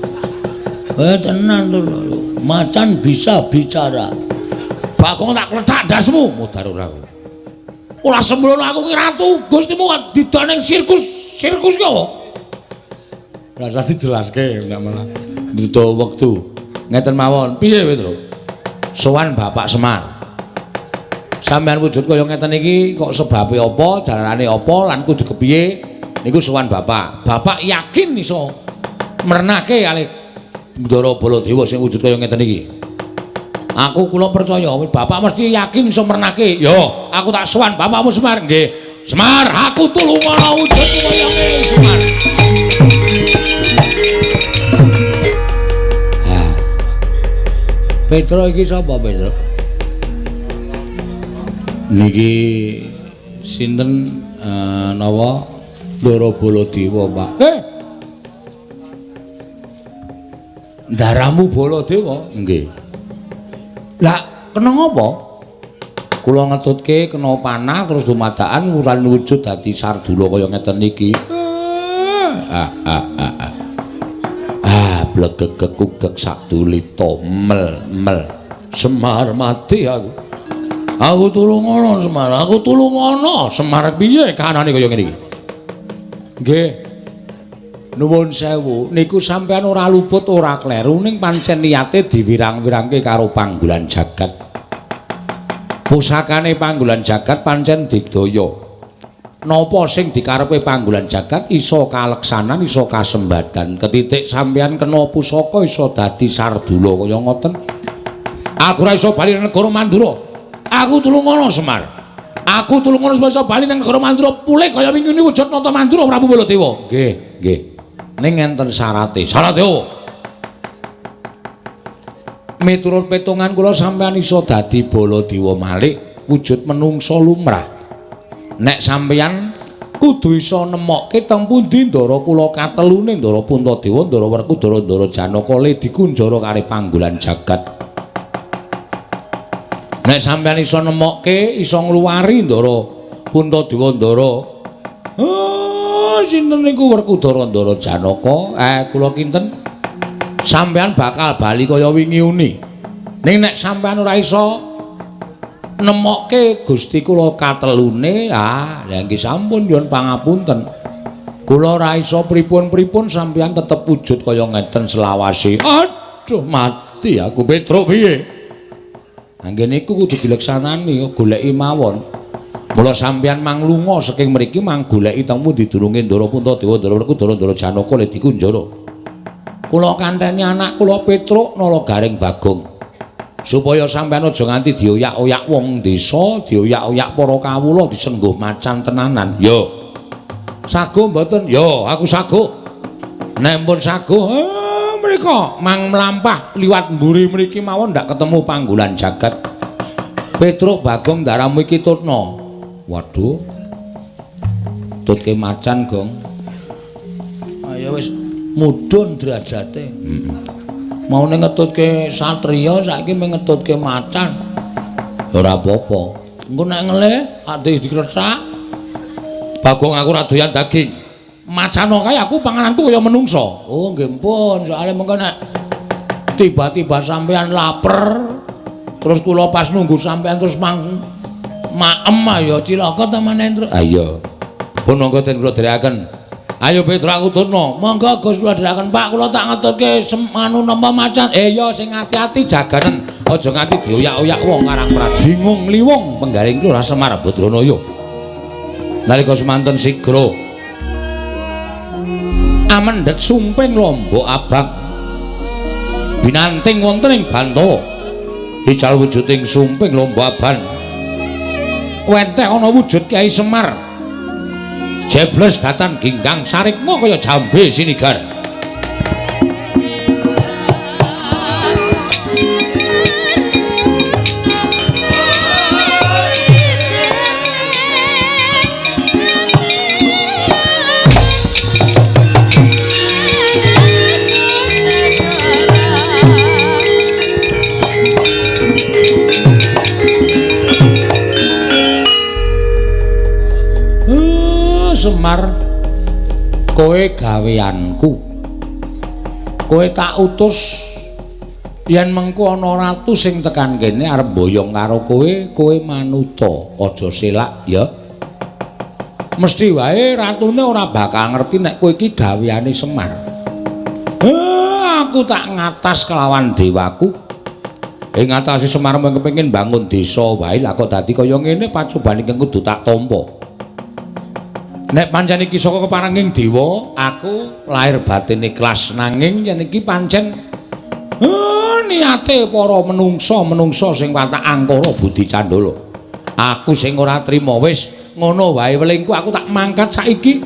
Tenan, Tru. Macan bisa bicara. Bagong tak klethak ndasmu, mudar ora aku. Ora sembrono aku ki ratu, Gustimu didol ning sirkus. Sirkus ki apa? Rasa dijelaske ndak malah butuh wektu. Ngeten mawon, piye Petro? Sowan Bapak Semar. Sampeyan wujud kaya ngeten iki kok sebabe apa, jalarane apa lan kudu kepiye? Niku sowan Bapak. Bapak yakin iso mrenake kalih Ndara Baladewa sing wujud kaya ngeten iki. Aku kula percaya, Bapak mesti yakin iso mrenake. Yo, aku tak sowan Bapakmu Semar. Nggih. Semar, aku tulungono wujud kaya ngene Semar. Petro iki sapa, Petro? Niki sinten napa Ndara Baladewa, Pak? Ndaramu Baladewa? Nggih. Lah, kena ngapa? Kula ngetutke kena panah terus dumadakan wuran wujud dadi sardula kaya ngeten iki. Blegegekugek sadulita mel mel. Semar mati aku. Aku tulungono Semar, aku tulungono. Semar piye kahanane kaya ngene iki? Nggih. Nuwun sewu, niku sampean ora luput ora kleru ning pancen niate diwirang-wirangke karo panggolan jagat. Pusakane panggolan jagat pancen digdaya. Napa sing dikarepe panggolan jagat iso kaleksanan, iso kasembadan. Ketitik sampean kena pusaka iso dadi sardula kaya ngoten. Aku ora iso bali nang negara Mandura. Aku tulungono Semar. Aku tulungono supaya iso bali nang negara Mandura pulih kaya wingi wujud nata Mandura Prabu Baladewa. Nggih, nggih. Ning enten syarate. Syarate opo? Miturut petungan kula sampean iso dadi Baladewa malih wujud menungsa lumrah. Nek sampeyan kudu iso nemokke teng pundi ndara kula katelune Ndara Puntadewa, Ndara Werkudara, Ndara Janaka le dikunjara karo panggolan jagat. Nek sampeyan iso nemokke, iso ngluwari Ndara Puntadewa, Ndara sinten niku Werkudara, Ndara Janaka, kula kinten sampeyan bakal bali kaya wingi uni. Ning nek sampeyan ora iso nemokke Gusti kula katelune, lha nggih sampun nyuwun pangapunten. Kula ora iso pripun-pripun sampeyan tetep wujud kaya ngeten selawase. Aduh, mati aku Petruk piye? Anggen iku kudu dileksanani, goleki mawon. Mula sampeyan manglunga saking mriki mang goleki teng pundi durunge Ndara Puntadewa, Ndara Werkudara, Ndara Janaka le dikunjara. Kula kanteni anak kula Petruk Nala Garing Bagong. Supaya sampeyan aja nganti dioyak-oyak wong desa, dioyak-oyak para kawula disengguh macan tenanan. Yo. Sago mboten? Yo, aku sago. Nek pun sago, mriko mang mlampah liwat mburi mriki mawon ndak ketemu panggolan jagat. Petruk Bagong ndaramu iki tutna. Waduh. Tutke macan, Gong. Ayo wis mudhun derajate. Heeh. Maune ngetutke satriya saiki mung ngetutke macan. Ora apa-apa. Engko nek ngelih ate dikresak. Bagong aku ora doyan daging. Macano kae aku pangananku kaya menungsa. Oh nggih pun, soalé mengko nek tiba-tiba sampean laper terus kula pas nunggu sampean terus mang maem ya cilaka ta meneh, Tru. Ha iya. Pun monggo den kula dherekaken. Ayo Petro aku tutno. Monggo Gus kula dherekaken Pak, kula tak ngetutke anu napa macan. Ya sing ati-ati jaganen, aja nganti dioyak-oyak wong Karang Prabu. Bingung liwung penggaring Lurah Semar Badranaya. Nalika semanten sigra amendhet sumping lombok abang binanting wonten ing Bantawa. Ical wujuding sumping lombok abang. Wenteh ana wujud Kyai Semar. Jebles datan ginggang sarikma kaya jambe sinigar. Semar, kowe gaweanku. Kowe tak utus yen mengko ana ratu sing tekan kene arep mboyong karo kowe, kowe manuta, aja selak ya. Mesti wae ratune ora bakal ngerti nek kowe iki gaweane Semar. Aku tak ngatas kelawan dewaku. Ing ngatasi Semar mung kepengin bangun desa wae, lah kok dadi kaya ngene pacoban ingkang kudu tak tampa. Nek pancen iki saka keparenging dewa, aku lahir batin ikhlas, nanging yen iki pancen niate para menungsa-menungsa sing watak angkara budi candala. Aku sing ora trima, wis ngono wae welingku, aku tak mangkat saiki.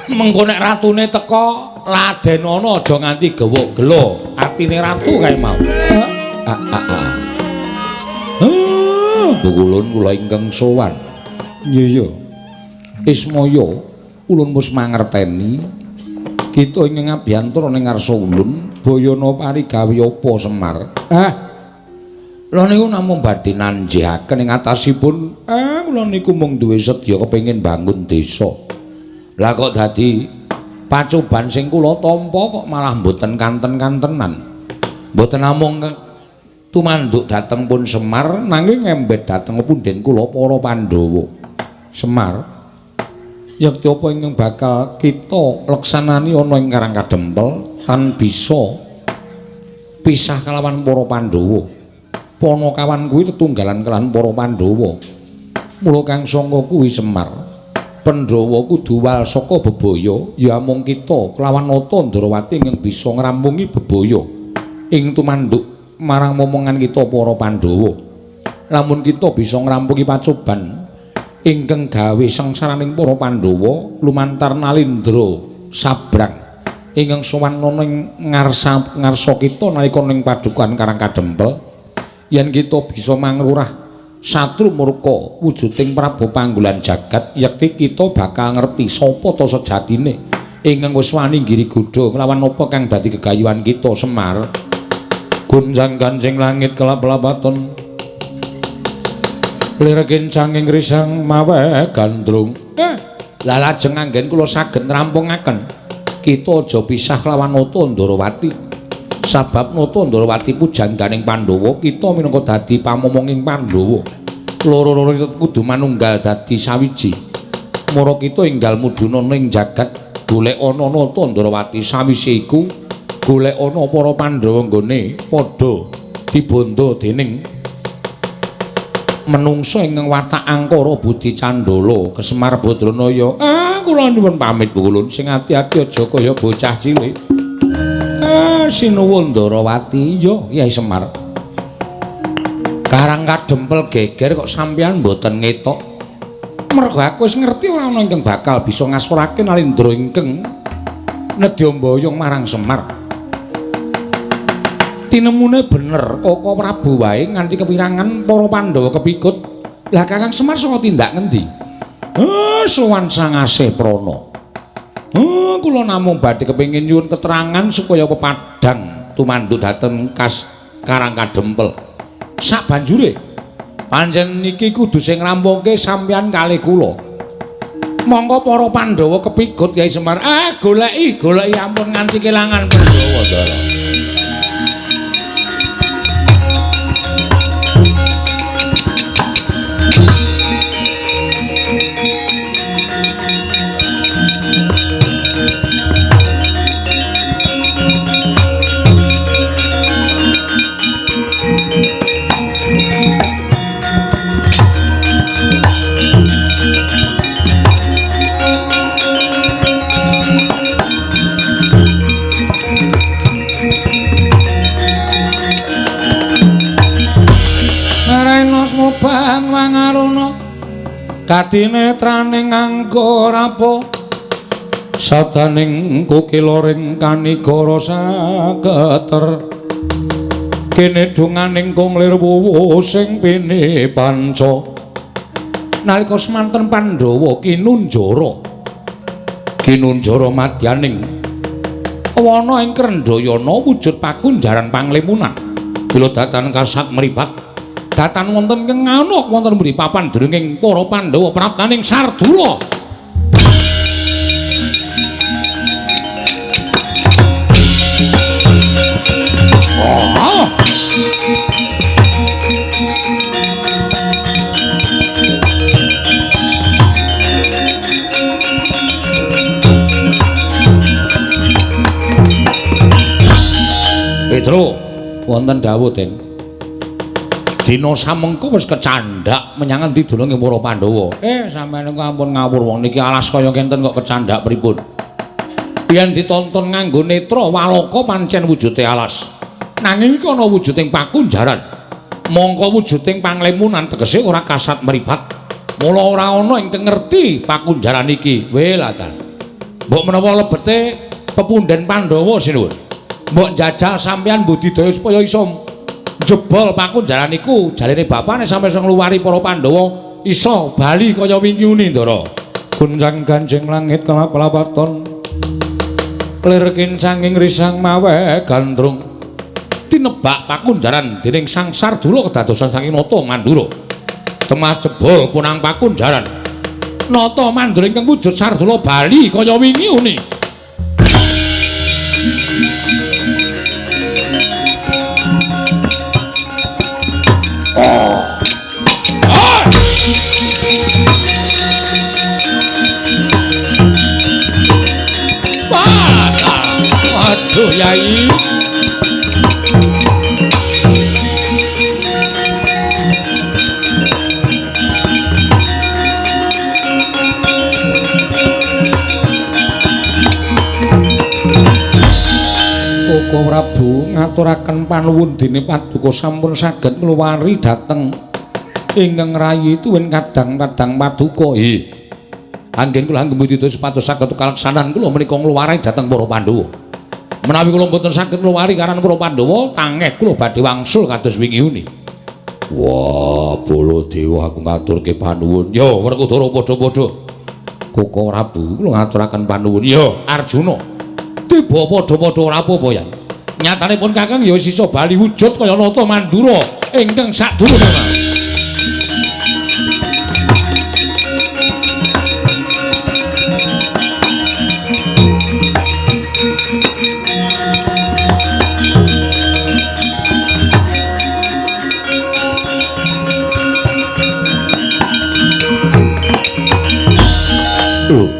Mengko nek ratune teka, ladenono aja nganti gewuk gelo atine ratu kae mau. Ulun kula ingkang sowan. Iya. Ismaya, ulun wis mangerteni kita ingkang abyantura ning ngarsa ulun bayana parigawe apa Semar. Lha niku namung badhe nanjihaken ing atasipun. Kula niku mung duwe sedya kepengin bangun desa. Lah kok dadi pacoban sing kula tampa kok malah mboten kanten-kantenan. Mboten namung tumanduk dhateng pun Semar nanging ngembet dhateng punden kula para Pandhawa. Semar, yekti apa ingkang bakal kita leksanani ana ing Karang Kadempel tan bisa pisah kalawan para Pandhawa. Panakawan kuwi tetunggalan kelawan para Pandhawa. Mula kang sangka kuwi Semar, Pandhawa kudu wal saka bebaya, ya mung kita kelawan Nata Ndrawati ingkang bisa ngrampungi bebaya ing tumanduk marang momongan kita para Pandhawa. Lamun kita bisa ngrampungi pacoban ingkang gawe sengsaraning para Pandhawa lumantar Nalindra sabrang ingkang sowan ana ing ngarsa kita nalika ning padukuhan Karang Kadempel, yen kita bisa mangrurah satru murka wujuding Prabu Panggulan jagat, yekti kita bakal ngerti sapa ta sejatine ingkang wis wani nggiri godha nglawan apa kang dadi gegayuhan kita Semar. Gunjang ganjing langit kelap-lapaton lir kencanging risang mawe gandrung. Lah lajeng anggen kula saged ngrampungaken kita aja pisah kelawan Nata Ndrawati. Sabab Nata Ndrawati pujangganing Pandhawa, kita minangka dadi pamomonging Pandhawa. Loro-loro kudu manunggal dadi sawiji. Mara kita enggal mudhuna ning jagat golek ana Nata Ndrawati, sawise iku golek ana para Pandhawa nggone padha dibondo dening menungsa ingkang watak angkara budi candala. Kesemar Badranaya, kula nyuwun pamit ulun, sing ati-ati aja kaya bocah cilik. Sinuwun Ndrawati. Iya, Kyai Semar. Karang Kadempel geger kok sampeyan mboten ngetok. Mergo aku wis ngerti ora ana ingkang bakal bisa ngasorake Nalindra ingkang nedya mboyong marang Semar. Tinemune bener, Koko Prabu wae nganti kepirangan para Pandhawa kepikut. Lah Kakang Semar saka tindak ngendi? Sowan Sang Asih Prana. Kula namung badhe kepengin nyuwun keterangan supaya pepadang tumanduk dhateng kas Karang Kadempel. Sak banjure pancen niki kudu sing ngrampungke sampeyan kalih kula. Monggo para Pandhawa kepikut Kyai Semar. Goleki, goleki ampun nganti kelangan Pandhawa Ndara. Kadinetraning anggo rapo sadaning kukiloring kanigara saketer kene dunganing kung lir wuwu sing pini panca. Nalika semanten Pandhawa kinunjara kinunjara madyaning wana ing Krendhayana wujud pakunjaran panglimunan bila datan kasat mripat datan wonten ing nganuk wonten mburi papan drenging para Pandhawa praptaning Sardula. Petro, wonten dawuh, Den. Dina samengko wis kecandhak menyang endi dulunge para Pandhawa. Sampeyan niku ampun ngawur, wong niki alas kaya ngenten kok kecandhak pripun? Yen ditonton nganggo netra waloka pancen wujude alas. Nanging iki ana wujuding pakunjaran. Mongko wujuding panglemunan tegese ora kasat mripat. Mula ora ana ingkang ngerti pakunjaran iki. Weh latan. Mbok menawa lebete pepundhen Pandhawa sinuwun. Mbok njajal sampeyan budidaya supaya iso jebol pakunjaran iku. Jarene bapane sampe iso ngluwari para Pandhawa iso bali kaya wingi uni, Ndara. Gunjang ganjing langit kelap-lapaton. Lir kincanging risang mawe gandrung. Tinebak pakunjaran dening Sang Sardula kedadosan saking Nata Mandura. Temah jebol punang pakunjaran. Nata Mandura ingkang wujud Sardula bali kaya wingi uni. Aduh, Yai. Koko Prabu ngaturaken panuwun dene paduka sampun saged ngluwari dhateng ingkang rayi tuwin kadang-kadang paduka. Nggih. Anggen kula anggem budidaya supados saged kaleksanan kula menika ngluwari dhateng para Pandhawa. Menawi kula mboten saged ngluwari karan para Pandhawa, tangeh kula badhe wangsul kados wingi uni. Wah, Baladewa aku ngaturke panuwun. Yo, Werkudara padha-padha. Koko Prabu kula ngaturaken panuwun. Yo, Arjuna. Tiba padha-padha ora apa-apa, ya. Nyatanipun Kakang ya wis iso bali wujud kaya Nata Mandura ingkang sadurunge.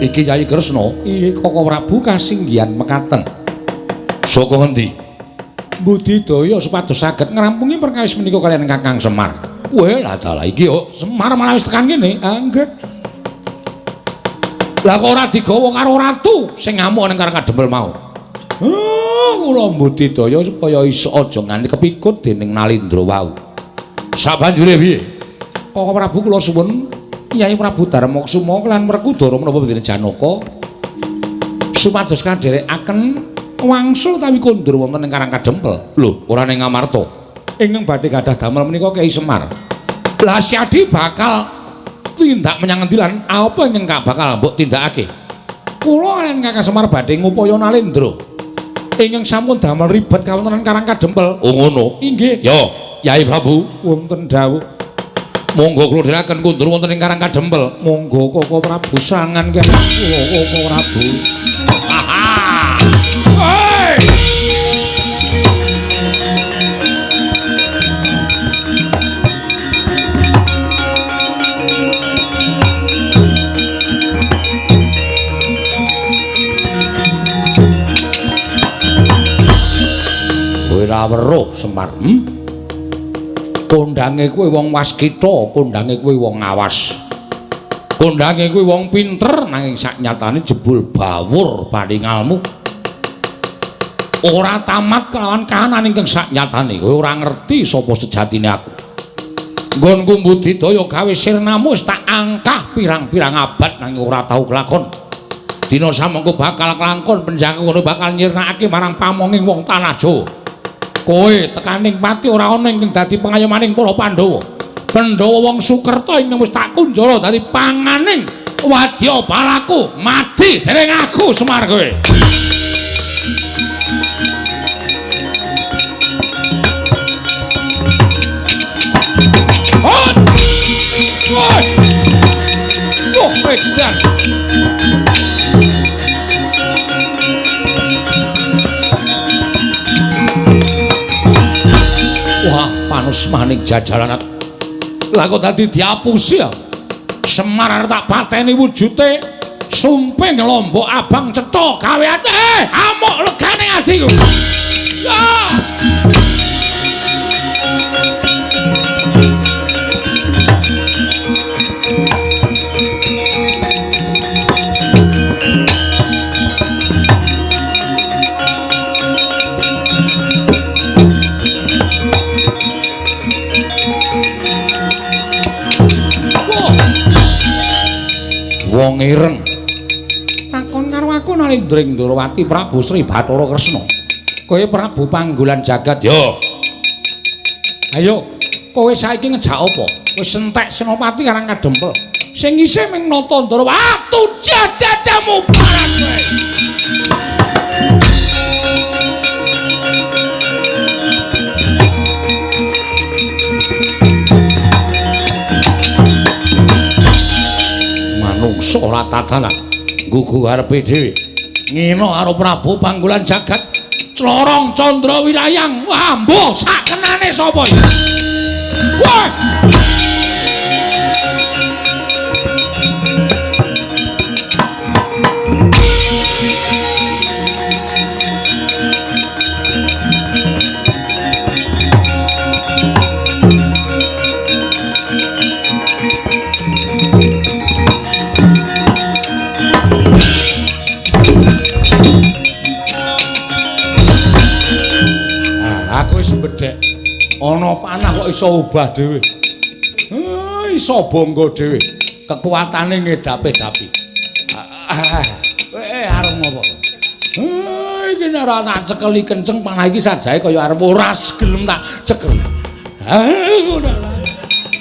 Iki Yai Kresna, iki Koko Prabu kasinggihan mekaten. Saka ngendi? Budidaya supados saged ngrampungi perkawis menika kaliyan Kakang Semar. Weh, lah dalah iki yo Semar malah wis tekan kene. Ah, nggih. Lah kok ora digawa karo ratu sing ngamuk ning Karang Kadempel mau. Kula budidaya supaya iso aja nganti kepikut dening Nalindra wau. Sabanjure piye? Koko Prabu kula suwun Kyai Prabu Darmakusuma lan Werkudara menapa dening Janaka supados kadherekaken wangsul utawi kondur wonten ing Karang Kadempel. Lho, ora ning Ngamarta. Ingkang badhe gadah damel menika Kyai Semar. Lah Syadi bakal tindak menyang endi lan apa ingkang bakal mbok tindakake? Kula kaliyan Kakang Semar badhe ngupaya Nalindra ingkang sampun damel ribet kawontenan Karang Kadempel. Oh ngono. Inggih. Yo, Yai Prabu wonten dawuh. Monggo kula dherekaken kundur wonten ing Karang Kadempel. Monggo Koko Prabu sangan kene Koko Prabu. Hei! Kowe ora weruh Semar. Kondange kuwi wong waskita, kondange kuwi wong awas. Kondange kuwi wong pinter nanging saknyatane jebul bawur paningalmu. Ora tamat kelawan kahanan ingkang saknyatane, kowe ora ngerti sapa sejatine aku. Nggonku budidaya gawe sirnamu wis tak angkah pirang-pirang abad nanging ora tau kelakon. Dina samengko bakal kelakon penjangku ngono bakal nyirnakake marang pamonging wong tanah Jawa. Kowe tekaning pati ora ana ingkang dadi pengayomaning para Pandhawa. Pandhawa wong Sukerta ingkang wis tak kunjara dadi panganing wadya balaku mati dening aku Semar kowe. Wah, edan. Wah, panus maning jajalanat. Lah kok dadi diapusi ya? Semar arep tak pateni wujute sumping lombok abang cetha gawean. Amuk legane atiku. Ya. Wong ireng. Takon karo aku Nalindring Ndorowati Prabu Sri Bathara Kresna. Kowe Prabu Panggulan Jagat. Yo. Ayo, kowe saiki ngejak apa? Wis entek Senopati Karang Kadempel. Sing isih ming nata Ndara. Wah, tujah dadamu parang kowe. Manungsa ora tatanan. Gugu arepe dhewe. Ngino karo Prabu Panggulan Jagat. Clorong Candra Wirayang. Wah, mbuh sakenane sapa iki? Wah! Ana panah kok iso obah dhewe. Iso bangga dhewe. Kekuatane ngedapi-dapi. Arep ngopo? Iki nek ora tak cekeli kenceng panah iki sajae kaya arep ora gelem tak cekel.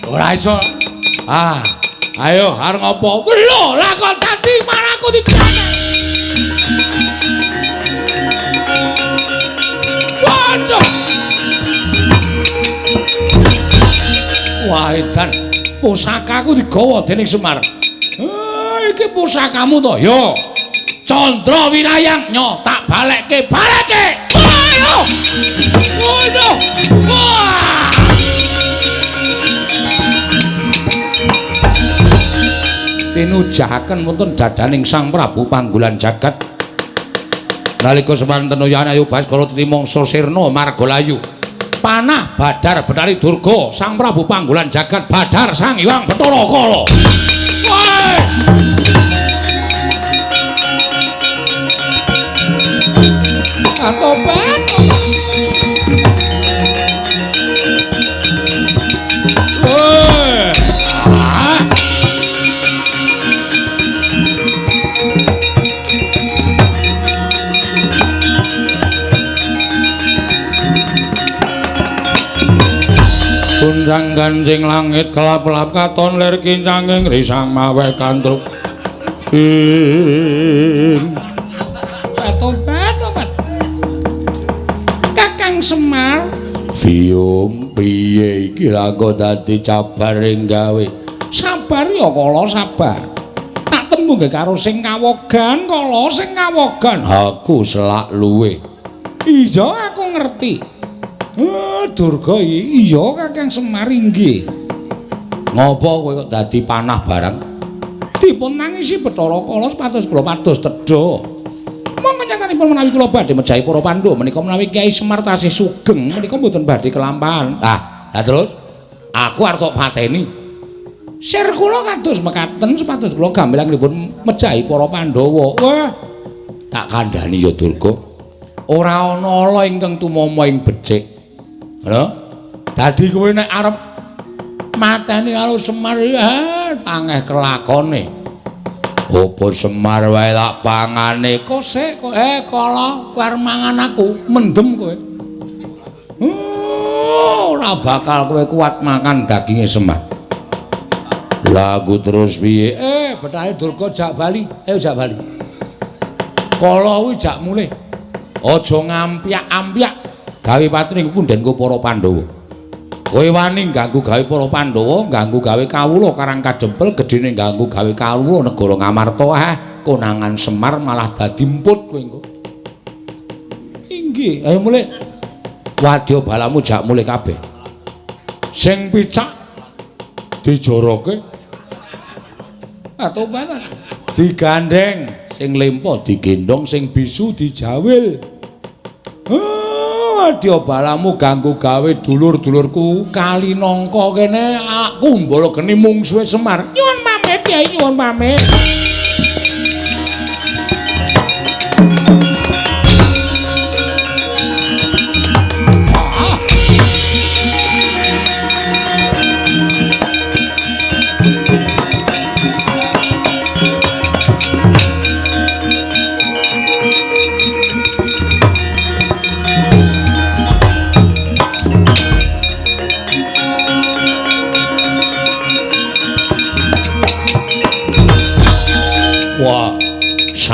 Ora iso. Ah, ayo arep ngopo? Lho, lah kok dadi panahku dicanek. Waduh. Wah, edan. Pusakaku digawa dening Semar. Iki pusakamu to? Yo. Candra Wirayang nyo tak balekke, balekke. Ayo. Waduh. Wah. Tinujahaken wonten dadaning Sang Prabu Panggulan Jagat. Nalika semanten uyane Ayu Baskara titi mangsa sirna marga layu. Panah Badar Betari Durga Sang Prabu Panggulan Jagat Badar Sang Hyang Bathara Kala. Wah! Atobat. Woi. Ah. Gunjang ganjing langit kelap-kelap katon lir kincanging risang maweh kantruk. Tobat, tobat. Kakang Semar, Biyung piye iki lha kok dadi cabar ing gawe. Sabar ya kala sabar. Tak tembung karo sing kawogan, kala sing kawogan. Aku selak luwe. Iya aku ngerti. Durga iya Kakang Semar inggih. Ngopo kowe kok dadi panah barang? Dipun nangisi Bathara Kala supados kula pados tedha. Monggo nyatanipun menawi kula badhe mejahi para Pandhawa menika menawi Kyai Semar tasih sugeng menika mboten badhe kelampahan. Ah, lah terus aku arep tok pateni. Sir kula kados mekaten supados kula gambilangipun mejahi para Pandhawa. Wah, tak kandhani ya Durga. Ora ana ala ingkang tumama ing becik. Lho, dadi kowe nek arep mateni karo Semar ya tangeh kelakone. Apa Semar wae lak pangane kosek kok kala kowe arep mangan aku, mendem kowe. Ora bakal kowe kuat makan daginge Semar. Lah aku terus piye? Bethahe Durga jak bali. Ayo jak bali. Kala kuwi jak mulih. Aja ngampyak-ampyak gawe patring pundhenku para Pandhawa. Kowe wani ganggu gawe para Pandhawa, ganggu gawe kawula Karang Kadempel, gedhene ganggu gawe kawula negara Ngamarta. Ah, konangan Semar malah dadi emput kowe engko. Inggih, ayo mulih. Wadya balamu jak mulih kabeh. Sing picak dijoroke atau batas digandeng, sing lempo digendong, sing bisu dijawil. Wadya balamu ganggu gawe dulur-dulurku Kalinangka kene aku mbala geni mungsuhe Semar. Nyuwun pamit Kyai, nyuwun pamit.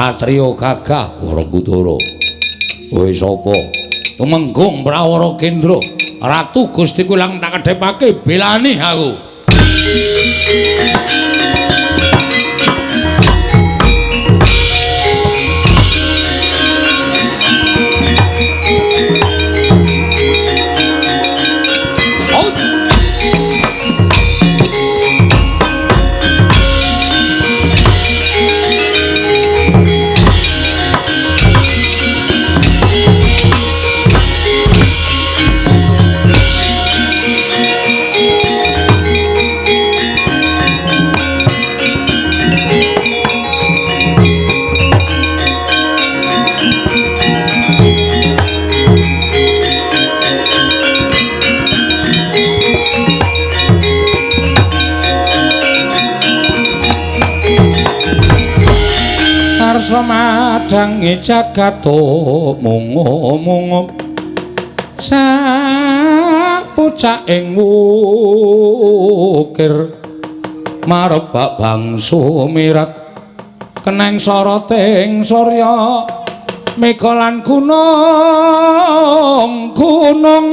Satriya gagah Werkudara. Kowe sapa? Tumenggung Prawara Kendra. Ratu Gusti Kulang tak kedhepake belani aku. Madhange jagat mungu-mungu sak pucaking wukir marebak bangsu mirat keneng soroting surya mega lan gunung-gunung.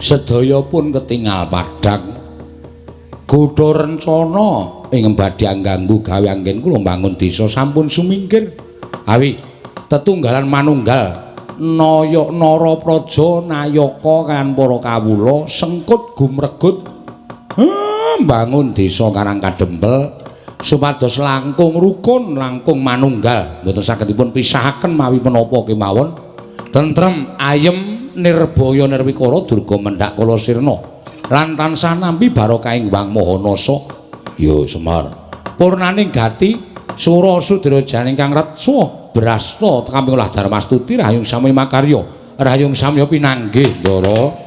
Sedaya pun ketingal padhang. Godha rencana ing badhe ngganggu gawe anggen kula mbangun desa sampun sumingkir. Awi tetunggalan manunggal naya nara praja nayaka kan para kawula sengkut gumregut mbangun desa Karang Kadempel supados langkung rukun langkung manunggal mboten saged dipun pisahaken mawi menapa kemawon. Tentrem ayem nirbaya nirwikara durga mendhak kala sirna lan tansah nampi barokahing Hyang Maha Nasa. Ya Semar, purnaning gati sura sudra janing kang retsa brasta kampilah dharmastuti rahayung sami makarya rahayung samya pinanggih Ndara.